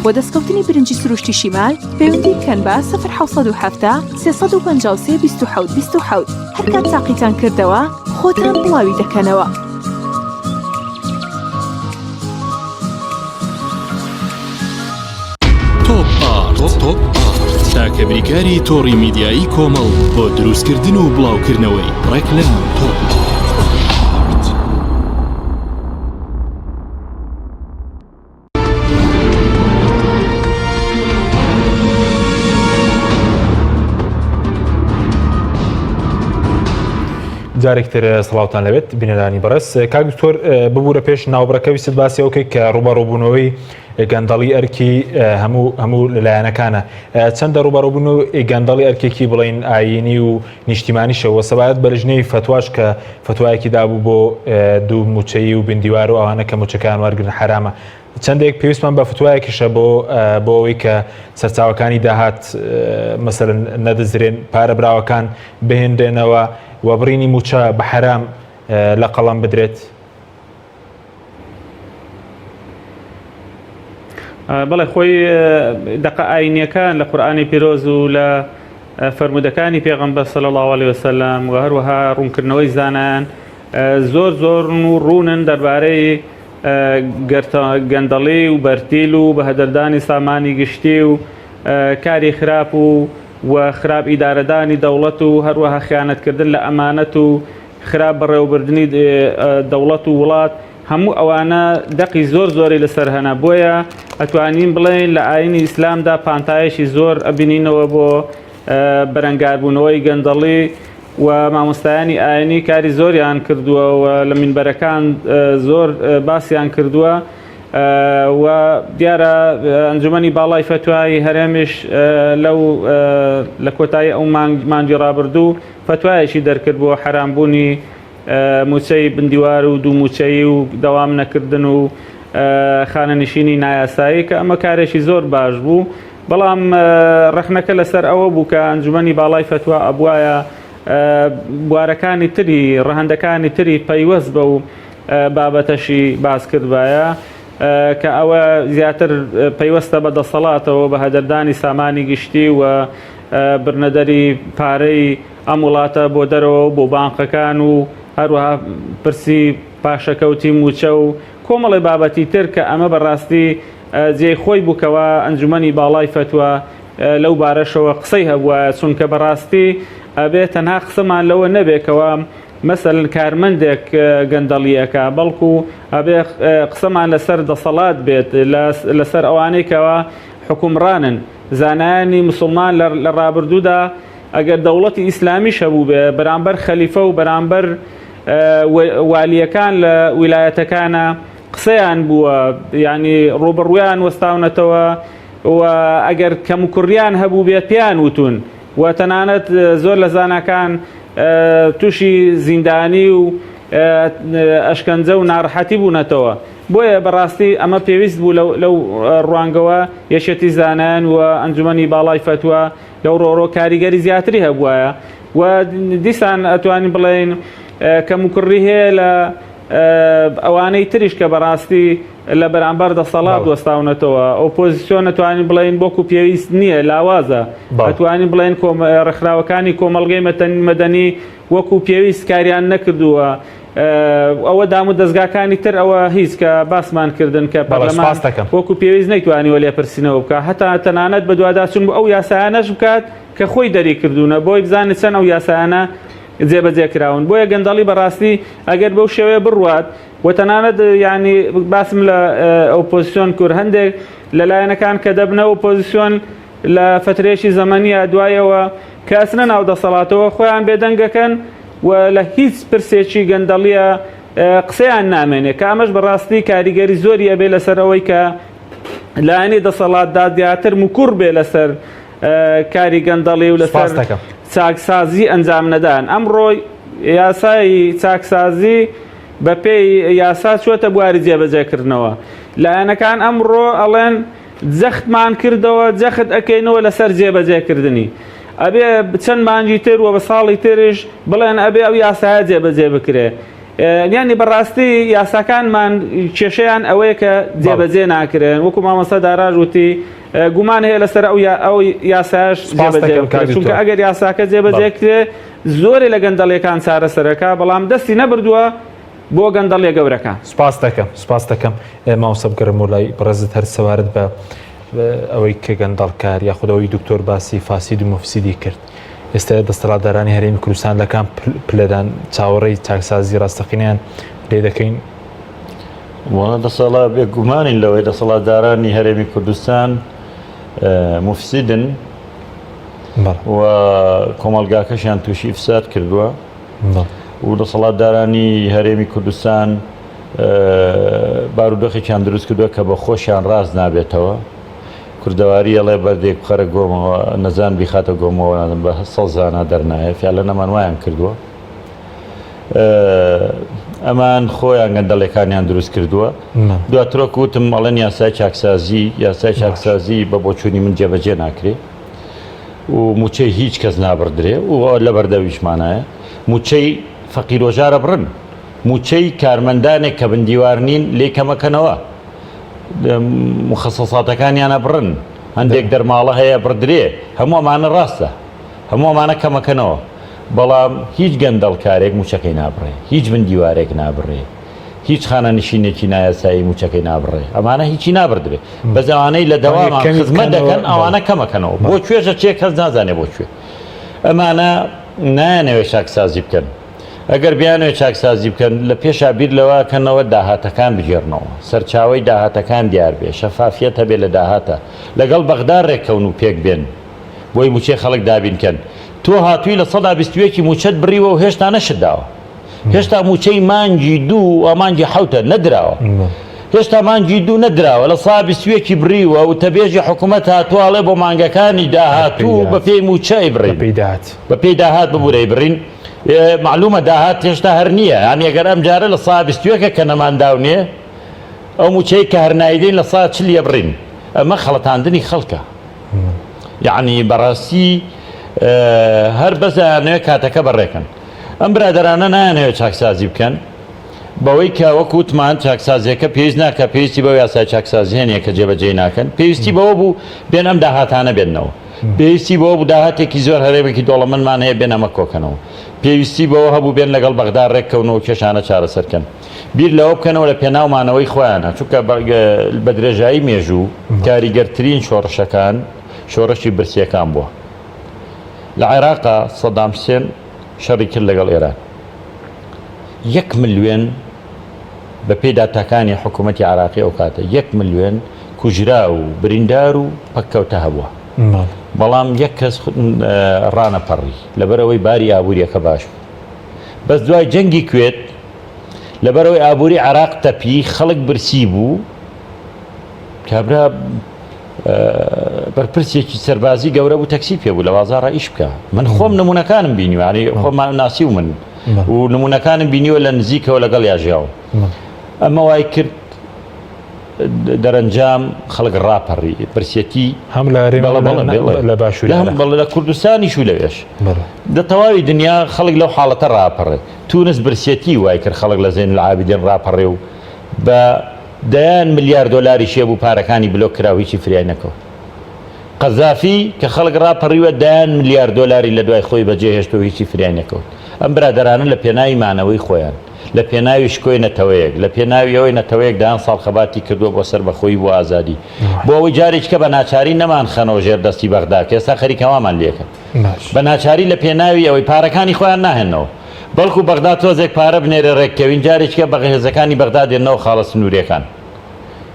S7: بۆ دەستکەوتنی برنجی سروشتی شیمال پەیوەندی بکەن بە 0770 353 27 27 هەرکات تاقیتان کردەوە خۆتان بڵاوی دەکەنەوە.
S5: تۆپ ئارت تۆپ ئارت تاکە بریکاری تۆڕی میدیایی کۆمەڵ بۆ دروستکردن و بڵاوکردنەوەی ڕێکلام تۆپ ئارت.
S1: جارێک تر سڵاوتان لەبێت بینەرانی بەڕێز کاک دکتۆر ببوورە پێش ناوبڕەکە ویستت باسی ئەو کەی کە ڕووبەڕووبوونەوەی گەندەڵی ئەرکی هەموو هەموو لەلایەنەکانە چەندە ڕووبەڕووبوون و گەندەڵی ئەرکێکی بڵین ئاینی و نیشتیمانیشەوە سەبارەت بە لژنەی فەتواش کە فتوایەکی دابوو بۆ دوو موچەیی و بندیوار و ئەوانە کە موچەکان وەرگن حرامە چەندێک پێویستمان بە فتوایەکیشە بۆ بۆ ئەوەی کە سەرچاوەکانی داهات مەسەرن نەدزرێن پارە براوەکان بهێنرێنەوە و بڕینی موچە بە حرام لە قەڵەم بدرێت.
S3: بەڵێ خۆی دەقە ئاینیەکان لە قورآانی پیرۆز و لە فەرمودەکانی پێغەمبەر صلی الله علیه وسلم و هەروەها ڕوونکردنەوەی زانایان زۆر زۆرن و ڕوونن دەربارەی گەندەڵی و بەرتیل و بەهەدەردانی سامانی گشتی و کاری خراپ و و خراپ ئیدارەدانی دەوڵەت و هەروەها خیانەتکردن لە ئەمانەت و خراپ بەڕێوەبردنی دەوڵەت و وڵات هەموو ئەوانە دەقی زۆر زۆری لەسەر هەنە بۆیە ئەتوانین بڵێین لە ئاینی ئیسلامدا پانتایەکی زۆر ئەبینینەوە بۆ بەرەنگاربوونەوەی گەندەڵی و مامۆستایانی ئاینی کاری زۆریان کردووە و لە مینبەرەکان زۆر باسیان کردووە و دیارە ئەنجومەنی باڵای فەتوای هەرێمیش لەو لە کۆتایی ئەو مانگی ڕابردوو فەتوایەکی دەرکرد بۆ حەرامبوونی مووچەی بندیوار و دوو مووچەیی و دەوام نەکردن و خانەنشینی نایاسایی کە ئەمە کارێکی زۆر باش بوو بەڵام ڕەخنەکە لەسەر ئەوە بوو کە ئەنجومەنی باڵای فەتوا ئەبوایە بوارەکانی تری ڕەهەندەکانی تری پەیوەست بە و بابەتەشی باس کردبایە کە ئەوە زیاتر پەیوەستە بە دەسەڵاتەوە بە هەدەردانی سامانی گشتی و برنەدەری پارەی ئەم وڵاتە بۆ دەرەوە و بۆ بانقەکان و هەروەها پرسی پاشەکەوتی مووچە و کۆمەڵی بابەتی تر کە ئەمە بەڕاستی جێی خۆی بوو کەوا ئەنجومەنی باڵای فەتوا لەو بارەشەوە قسەی هەبوایە چونکە بەڕاستی ئەبێ تەنها قسەمان لەوە نەبێ کەوا مەسەلەن کارمەندێک گەندەڵی ئەکا بەڵکو ئەبێ قسەمان لەسەر دەسەڵات بێت لەسەر ئەوانەی کەوا حکومڕانن زانایانی مسلمان لە ڕابردوودا ئەگەر دەوڵەتی ئیسلامیش هەبووبێ بەرامبەر خەلیفە و بەرامبەر والیەکان لە ویلایەتەکانە قسەیان بووە یعنی ڕوبەڕویان وەستاونەتەوە و ئەگەر کەموکوڕیان هەبوو بێت پێیان وتون و تەنانەت زۆر لە زاناکان تووشی زیندانی و ئەشکەنجە و ناڕەحەتی بوونەتەوە بۆیە بەڕاستی ئەمە پێویست بوو لەو ڕوانگەوە یەکێتی زانایان و ئەنجومەنی باڵای فەتوا لەو ڕۆڕۆ کاریگەری زیاتری هەبوایە و دیسان ئەتوانین بڵێین کەموکوڕی هەیە لە ئەوانەی تریش کە بەڕاستی لە بەرامبەر دەسەڵات وەستاونەتەوە ئۆپۆزیسیۆن ئەتوانین بڵێین وەکو پێویست نییە لاوازە ئەتوانین بڵێن ڕێکخراوەکانی کۆمەڵگەی مەدەنی وەکو پێویست کاریان نەکردووە ئەوە دام و دەستگاکانی تر ئەوە هیچ کە باسمان کردن کە پەرلەمان وەکو پێویست نەیتوانیوە لێپرسینەوە بکە هەتا تەنانەت بەدواداچوون بۆ ئەو یاسایانەش بکات کە خۆی دەری کردوونە بۆی بزانێت چەند ئەو یاسایانە جێبەجێ کراون بۆیە گەندەڵی بەڕاستی ئەگەر بەو شێوەیە بڕوات و تەنانەت ینی باسم لە ئۆپۆزیسیۆن کورد هەندێک لە لایەنەکان کە دەبنە ئۆپۆزیسیۆن لە فترێکی زەمەنیە دوایەوە کە ئەچنە ناو دەسەڵاتەوە خۆیان بێدەنگەکەن و لە هیچ پرسێکی گەندەڵیە قسەیان نامێنێ کە ئەمەش بەڕاستی کاریگەری زۆری ئەبێ لەسەر ئەوەی کە لایەنی دەسەڵاتدا زیاتر مکوڕ بێ لەسەر کاری گەندەڵی و لەسەر چاکسازی ئەنجام نەدان ئەمڕۆ یاسای چاکسازی بەپێی یاسا چوەتە بواری جێبەجێکردنەوە لایەنەکان ئەمڕۆ ئەڵێن جەختمان کردەوە جەخت ئەکەینەوە لەسەر جێبەجێکردنی ئەبێ چەند مانگی تر و بە ساڵی ترش بڵێن ئەبێ ئەو یاسایە جێبەجێ بکرێ. یانی بەڕاستی یاساکانمان کێشەیان ئەوەیە کە جێبەجێ ناکرێن وەکو مامۆستا داراژ وتی گومان هەیە لەسەر ئەو ئەو یاساش جێبەجێ بکرێت چونکە ئەگەر یاساکە جێبەجێ کرێ زۆرێ لە گەندەڵیەکان چارەسەرەکە بەڵام دەستی نەبردووە بۆ گەندەڵیە گەورەکان.
S1: سپاس دەکەم سپاس دەکەم مامۆستا بگەڕێمەوە لای بەڕێزت هەر سەبارەت بە ئەوەی کە گەندەڵکار یاخود ئەوەی دکتۆر باسی فاسید و مفسیدی کرد ئێستا دەستەڵاتدارانی هەرێمی کوردستان لە کام پلەدان چاوەڕێی چاکسازی ڕاستەقینەیان لێ دەکەین؟
S4: وەڵا دەسەڵا بێگومانین لەوەی دەسەڵاتدارانی هەرێمی کوردستان مفسیدن و کۆمەڵگاکەشیان تووشی ئیفساد کردووە و دەسەڵاتدارانی هەرێمی کوردستان بارودۆخێکیان دروست کردووە کە بە خۆشیان ڕاست نابێتەوە. کوردەواری ئەڵێ بەردێک بخەرە گۆمەوە نەزان بیخاتە گۆمەوە نازم بە سەڵ زانا دەرنایە فیالەن ئەمان وایان کردووە ئەمان خۆیان گەندەڵەکانیان دروست کردووە دواترۆک وتم ئەڵێن یاسای چاکسازی یاسای چاکسازی بە بۆچوونی من جێبەجێ ناکرێ و موچەی هیچ کەس نابڕدرێ و لە بەردەویشمانایە موچەی فەقیرۆژارە بڕن موچەی کارمەندانێک کە بندیوار نین لێ کەمەکەنەوە موخەسەساتەکانیان ئەبڕن، هەندێک دەرماڵە هەیە ئەبڕدرێ، هەموو ئەمانە ڕاستە، هەموو ئەمانە کەمەکەنەوە، بەڵام هیچ گەندەڵکارێک مووچەکەی نابڕێ، هیچ بندیوارێک نابڕێ، هیچ خانەنشینێکی نایاسایی مووچەکەی نابڕێ، ئەمانە هیچی نابڕدرێ، بەس ئەوانەی لە دەوامان خزمەت دەکەن ئەوانە کەمەکەنەوە، بۆ کوێش ئەچێ کەس نازانێ بۆ کوێ. ئەمانە نایانەوێ چاکسازی بکەن. ئەگەر بیانەوێت چاکسازی بکەن، لە پێشا بیر لەوە کەنەوە داهاتەکان بگێڕنەوە، سەرچاوەی داهاتەکان دیار بێ، شەفافیەت هەبێ لە داهاتە، لەگەڵ بەغدا رێککەون و پێک بێن بۆی موچەی خەڵک دابین کەن. تۆ هاتووی 21% ی موچەت بڕیوە و هێشتا نەشت داوە. هێشتا موچەی مانگی دوو و مانگی حەوتە نەدراوە. هێشتا مانگی دوو نەدراوە، 21% ی بڕیوە، وتەبێژی حکومەت هاتووە ئەڵێ بۆ مانگەکانی داهاتوو بەپێی موچە ئەیبڕین. بەپێی داهات ببورە ئەیبڕین. مەعلومە داهات هێشتا هەر نییە یانی ئەگەر ئەم جارە لە سا بیستویەکە کە نەمان داونێ ئەو موچەی کە هەر نایدەین لە سا چل یەبڕین ئەمە خەڵەتاندنی خەڵکە یعنی بەڕاستی هەر بەس ئەیانەوێ کاتەکە بەڕێکەن ئەم برادەرانە نایانەوێت چاکسازی بکەن بەوەی کە وەک وتمان چاکسازیەکە پێویست ناکە پێویستی بەو یاسای چاکسازیە نیە کە جێبەجێی ناکەن پێویستی بەوە بوو بێن ئەم داهاتانە بێنەوە پێویستی بەوە بوو داهاتێکی زۆر هەرێمێکی دەوڵەمەندمان هەیە بێن ئەمە کۆکەنەوە. پێویستی بەوە هەبوو بێن لەگەڵ بەغدا رێککەونەوە و کێشانە چارەسەر کەن. بیر لەوە بکەنەوە لە پێناو مانەوەی خۆیانە، چونکە بە درێژایی مێژوو کاریگەرترین شۆڕشەکان شۆڕشی برسییەکان بووە. لە عێراقا سەدام حسێن شەڕی کرد لەگەڵ ئێران. یەک ملیۆن بەپێی داتاکانی حکوومەتی عێراقی ئەو کاتە یەک ملیۆن کوژراو و بریندار و پەککەوتە هەبووە. بەڵام یەک کەس ڕانەپەڕی لەبەرئەوەی باری ئابووریەکە باش بوو. بەس دوای جەنگی کوێت لەبەرئەوەی ئابووری عێراق تەپی خەڵک برسی بوو کابرا بەرپرسێکی سەربازی گەورە بوو تەکسی پێ بوو لە بازاڕا ئیش بکە من خۆم نمونەکانم بینیوە ینی خۆم ناسی و من و نمونەکانم بینیوە لە نزیکەوە لەگەڵ یاژیاوم ئەمە وای کرد دەرەنجام خەڵک ڕاپەڕی برسێتی
S1: هەم لە هەرێم بەڵێ بەڵێ بەڵێ لە باشووری
S4: لە هەم
S1: عێراق.
S4: بەڵێ لە کوردستانیش و لەوێش
S1: بەڵێ.
S4: لە تەواوی دنیا خەڵک لەو حاڵەتە ڕاپەڕێ تونس برسێتی وای کرد خەڵک لە زەین العابدین ڕاپەڕێ و بە دەیان ملیار دۆلاریش هەبوو پارەکانی بلۆک کرا و هیچی فریای نەکەوت قەزافی کە خەڵک ڕاپەڕیوە دەیان ملیار دۆلاری لە دوای خۆی بەجێهێشت و هیچی فریای نەکەوت ئەم برادەرانە لە پێناوی مانەوەی خۆیان لە پێناوی شکۆی نەتەوەیەک، لە پێناوی ئەوەی نەتەوەیەک دەیان ساڵ خەباتی کردووە بۆ سەربەخۆیی بۆ ئازادی، بۆ ئەوەی جارێکیکە بە ناچاری نەمانخەنەوە ژێر دەستی بەغدا کە ئێستا خەریکە وامان لێکەن. بە ناچاری لە پێناوی ئەوەی پارەکانی خۆیان ناهێننەوە، بەڵکو بەغدا تۆزێک پارە بنێرێ رێککەوین، جارێکیکە بە هێزەکانی بەغدا دێننەوە خاڵە سنوورییەکان.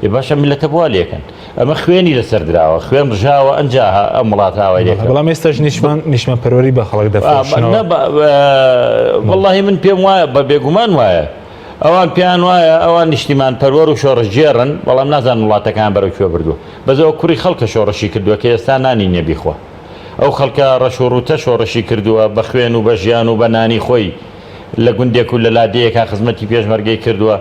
S4: ئێ باشە میللەتە بۆ وا لێکەن؟ ئەمە خوێنی لەسەر دراوە، خوێن ڕژاوە ئەنجا ئەم وڵاتە ئاوای لێکرا.
S1: بەڵام ئێستاش نیشتمان نیشتمانپەروەری بە خەڵک دەفرۆشنەوە.
S4: نا وەڵاهی من پێم وایە بە بێگومان وایە. ئەوان پێیان وایە ئەوان نیشتیمانپەروەر و شۆڕشگێڕن، بەڵام نازانن وڵاتەکەیان بەرەو کوێ بردووە. بەس ئەوە کوڕی خەڵکە شۆڕشی کردووە کە ئێستا نانی نییە بیخوا. ئەو خەڵکە ڕەش و ڕووتە شۆڕشی کردووە بە خوێن و بە ژیان و بە نانی خۆی لە گوندێک و لە لادێیەکا خزمەتی پێشمەرگەی کردووە.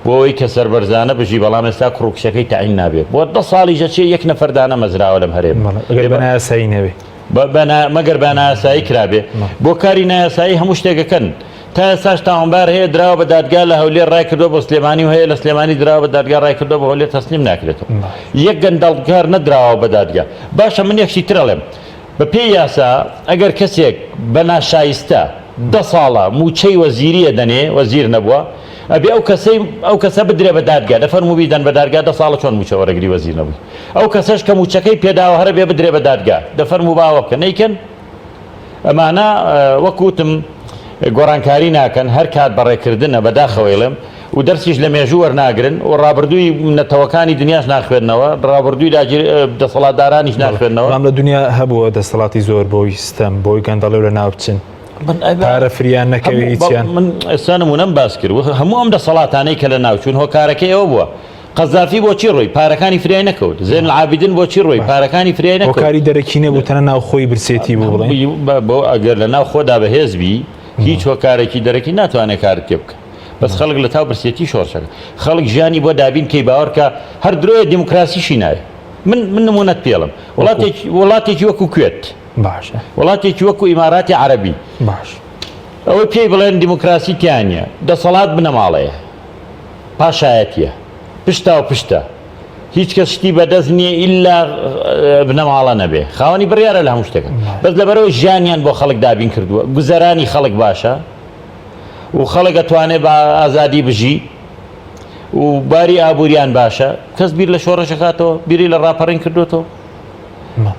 S4: بۆ ئەوەی کە سەربەرزانە بژی بەڵام ئێستا کوڕ و کچەکەی تەعین نابێ بۆ دە ساڵیش ئەچێ یەک نەفەر دانەمەزراوە لەم هەرێمە.
S1: بەڵێ ئەگەر بە نایاسایی نەبێ.
S4: مەگەر بە نایاسایی کرابێ بۆ کاری نایاسایی هەموو شتێک ئەکەن. تا ئێستاش تاوانبار هەیە دراوە بە دادگا لە هەولێر ڕای کردووە بۆ سلێمانی و هەیە لە سلێمانی دراوە بە دادگا ڕای کردووە بۆ هەولێر تەسلیم ناکرێتەوە. یەک گەندەڵکار نەدراوە بە دادگا. باشە من یەک شتی تر ئەڵێم بە پێی یاسا ئەگەر کەسێک بە ناشایستە دە ساڵە مووچەی وەزیری ئەدەنێ وەزیر نەبووە ئەبێ ئەو کەسەی ئەو کەسە بدرێ بە دادگا دە فەرموو بیدەن بە دادگا دە ساڵە چۆن مووچە وەرەگری وەزیر نەبووی ئەو کەسەش کە مووچەکەی پێداوە هەر ئەبێ بدرێ بە دادگا دە فەرموو با ئەوە بکەن نەیکەن ئەمانە وەک وتم گۆڕانکاری ناکەن هەر کات بەڕێکردنە بەداخەوە ئەیڵێم و دەرسیش لە مێژوو وەرناگرن و ڕابردووی نەتەوەکانی دنیاش ناخوێننەوە ڕابردووی داگیر دەسەڵاتدارانیش ناخوێننەوە.
S1: بەڵام لە دنیا هەبووە دەسەڵاتی زۆر بۆی ستەم بۆی گەندەڵی و لەناو بچن پارە فریان نەکەوی هیچیان.
S4: من ئێستا نموونەم باس کرد هەموو ئەم دەسەڵاتانەی کە لەناوچوون هۆکارەکەی ئەوە بووە قەزافی بۆچی ڕۆی پارەکانی فریای نەکەوت زێن العابدین بۆچی ڕۆی پارەکانی فریای نەکەوت
S1: هۆکاری دەرەکی نەبوو تەنها ناوخۆی برسێتی بوو بڵێین
S4: بۆ ئەگەر لە ناو خۆدا بەهێز بی هیچ هۆکارێکی دەرەکی ناتوانێت کارت پێ بکە بەس خەڵک لە تاو برسێتی شۆڕشەکە خەڵک ژیانی بۆ دابین کەی باوەڕکە هەر درۆیە دیموکراسیشی ناوێ من من نمونەت پێڵم وڵاتێکی وڵاتێکی وەکو کوێت
S1: باشە
S4: وڵاتێکی وەکو ئیماراتی عەرەبی
S1: باش
S4: ئەوەی پێی بڵێن دیموکراسی تیا نییە دەسەڵات بنەماڵەیە پاشایەتیە پشتا و پشتە هیچ کەس شتی بەدەست نییە ئیلا بنەماڵە نەبێ خاوەنی بڕیارە لە هەموو شتێکە بەس لەبەرەوەی ژیانیان بۆ خەڵک دابین کردووە گوزەرانی خەڵک باشە و خەڵک ئەتوانێ بە ئازادی بژی و باری ئابووریان باشە کەس بیر لە شۆڕشەکاتەوە بیری لە ڕاپەڕین کردوێتەوە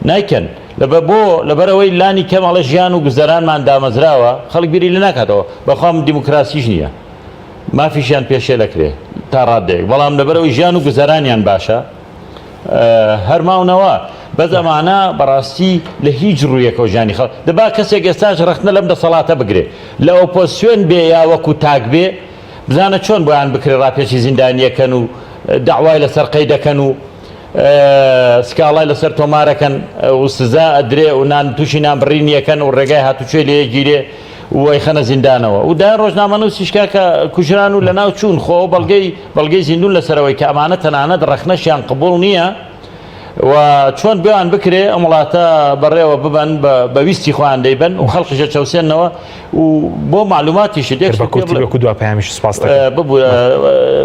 S4: نایکەن لەبە بۆ لەبەرەوەی لانی کەمەڵە ژیان و گوزەرانمان دامەزراوە خەڵک بیری لە ناکاتەوە بەخوام دیموکراسیش نییە مافیشیان پێشێل ئەکرێ تا ڕادەیەک بەڵام لەبەرئەوەی ژیان و گوزەرانیان باشە هەر ماونەوە بەس ئەمانە بەڕاستی لە هیچ ڕوویەکەوە ژیانی خەڵک دەبا کەسێک ئێستاش ڕەخنە لەم دەسەڵاتە بگرێ لە ئۆپۆزسیۆن بێ یا وەکو تاک بێ بزانە چۆن بۆیان بکرێ ڕاپێچی زیندانیەکەن و دەعوای لەسەر قەیدەکەن و سکاڵای لەسەر تۆمارەکەن و سزا ئەدرێ و نان تووشی نانبڕینیەکەن و ڕێگای هاتوچۆی لێ گیرێ و ئەیخەنە زیندانەوە و دایان ڕۆژنامەنووسیش کاکە کوژران و لەناو چوون خۆ ئەو بەڵگەی بەڵگەی زیندوون لەسەرەوەی کە ئەمانە تەنانەت ڕەخنەشیان قبوڵ نییە و چۆن بۆیان بکرێ ئەم وڵاتە بەڕێوە ببەن بە ویستی خۆیان دەیبەن و خەڵکیش ئەچەوسێنەوە و بۆ معلوماتیشت یەک
S1: بە
S4: شتت پێ
S1: کورتی
S4: بڵێم
S1: وەکو دوا پەیامیش سوپاس دەکەم.
S4: ببورە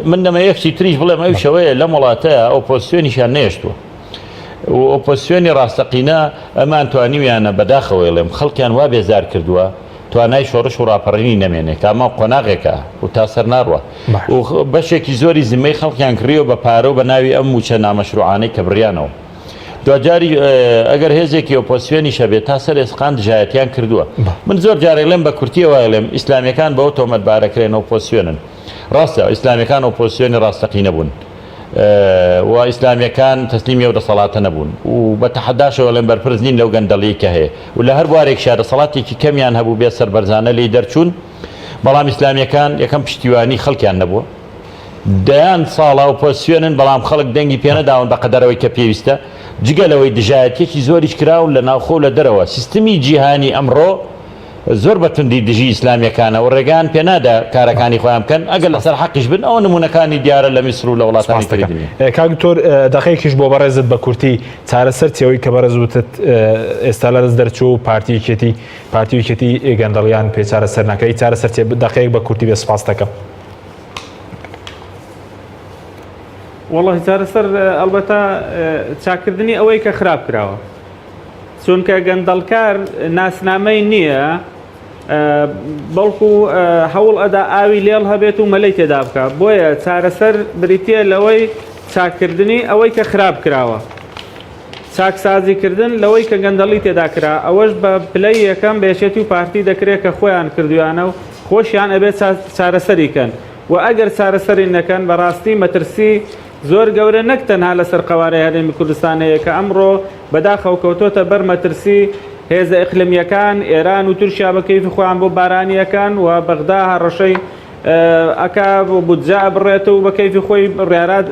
S4: من دەمەوێ یەک شتی تریش بڵێم ئەویش ئەوەیە لەم وڵاتەیا ئۆپۆزسیۆنیشیان نەهێشتووە و ئۆپۆزسیۆنی ڕاستەقینە ئەمان توانیویانە بەداخەوە ئەڵێم خەڵکیان وا بێزار کردووە توانای شۆڕش و ڕاپەڕینی نەمێنێ کە ئەمە قۆناغێکە و تا سەر ناڕوا و بەشێکی زۆری زمەی خەڵکیان کڕیوە بە پارە و بە ناوی ئەم مووچە نامەشروعانەی کە بڕیانەوە دواجاری ئەگەر هێزێکی ئۆپۆزسیۆنیش هەبێت تا سەر ئێسقان دژایەتیان کردووە من زۆر جارێک لێم بە کورتیەوە ئەڵێم ئیسلامیەکان بەوە تۆمەتبارەکرێن ئۆپۆزسیۆنن ڕاستە ئیسلامیەکان ئۆپۆزسیۆنی ڕاستەقینە بوون و ئیسلامیەکان تەسلیمی ئەو دەسەڵاتە نەبوون و بە تەحەداشەوە ئەڵێم بەرپرس نین لەو گەندەڵیەی کە هەیە و لە هەر بوارێکشا دەسەڵاتێکی کەمیان هەبوو بێ سەربەرزانە لێی دەرچوون بەڵام ئیسلامیەکان یەکەم پشتیوانی خەڵکیان نەبووە دەیان ساڵە ئۆپۆزسیۆنن بەڵام خەڵک دەنگی پێنەداون بە قەدەرەوەی کە پێویستە جگە لەوەی دژایەتیەکی زۆریش کراون لە ناوخۆ و لە دەرەوە سیستمی جیهانی ئەمڕۆ زۆر بە توندی دژی ئیسلامیەکانە و ڕێگایان پێ نادا کارەکانی خۆیان بکەن ئەگەر لەسەر حەقیش بن ئەوە نمونەکانی دیارە لە میسر و لە وڵاتانی تری دنیا.
S1: کاک دکتۆر دەقەیەکیش بۆ بەڕێزت بە کورتی چارەسەر چیە ئەوەی کە بەڕێز وتت ئێستا لە دەست دەرچوو و پارتی یەکێتی پارتی و یەکێتی گەندەڵیان پێ چارەسەر ناکرێ چارەسەر چیە دەقەیەک بە کورتی بێ سپاست دەکەم.
S3: وەڵاهی چارەسەر ئەڵبەتە چاکردنی ئەوەی کە خراپ کراوە چونکە گەندەڵکار ناسنامەی نییە بەڵکو هەوڵ ئەدا ئاوی لێڵ هەبێت و مەلەی تێدا بکە بۆیە چارەسەر بریتە لەوەی چاکردنی ئەوەی کە خراپ کراوە چاکسازیکردن لەوەی کە گەندەڵی تێدا کرا ئەوەش بە پلەی یەکەم بە یەکێتی و پارتی دەکرێت کە خۆیان کردویانە و خۆشیان ئەبێت چارەسەری کەن و ئەگەر چارەسەری نەکەن بەڕاستی مەترسی زۆر گەورە نەک تەنها لەسەر قەوارەی هەرێمی کوردستان هەیە کە ئەمڕۆ بەداخەوە کەوتۆتە بەر مەترسی هێزە ئیقلمییەکان، ئێران و تورکیا بە کەیفی خۆیان بۆ بارانی ئەکەن و بەغدا هەڕەشەی ئەکا و بودجە ئەبڕێت و بە کەیفی خۆی بڕیارات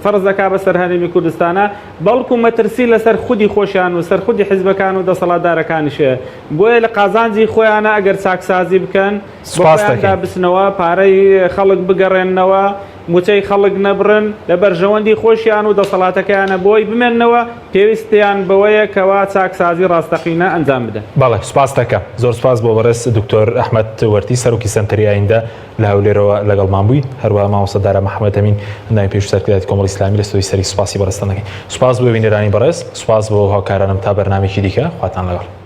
S3: فەرز ئەکا بەسەر هەرێمی کوردستانا، بەڵکو مەترسی لەسەر خودی خۆشیان و سەر خودی حیزبەکان و دەسەڵاتدارەکانیش هەیە. بۆیە لە قازانجی خۆیانە ئەگەر چاکسازی بکەن،
S1: سوپاست
S3: بەخۆیاندا
S1: دەکەین.
S3: بچنەوە، پارەی خەڵک بگەڕێننەوە. موچەی خەڵک نەبڕن لە بەرژەوەندی خۆشیان و دەسەڵاتەکەیانە بۆی بمێننەوە، پێویستیان بەوەیە کەوا چاکسازی ڕاستەقینە ئەنجام بدەن.
S1: بەڵێ سوپاست دەکەم. زۆر سوپاس بۆ بەڕێز دکتۆر ئەحمەد وەرتی سەرۆکی سەنتەری ئایندە لە هەولێرەوە لەگەڵمان بووی، هەروەها مامۆستا دارا محەمەد ئەمین ئەندامی پێشوو سەرکردایەتی کۆمەڵی ئیسلامی لە ستۆدیۆی سەری سوپاسی بەڕێزتان دەکەین. سوپاس بۆ بینەرانی بەڕێز، سوپاس بۆ هاوکارانم تا بەرنامەیەکی دیکە خواتان لەگەڵ.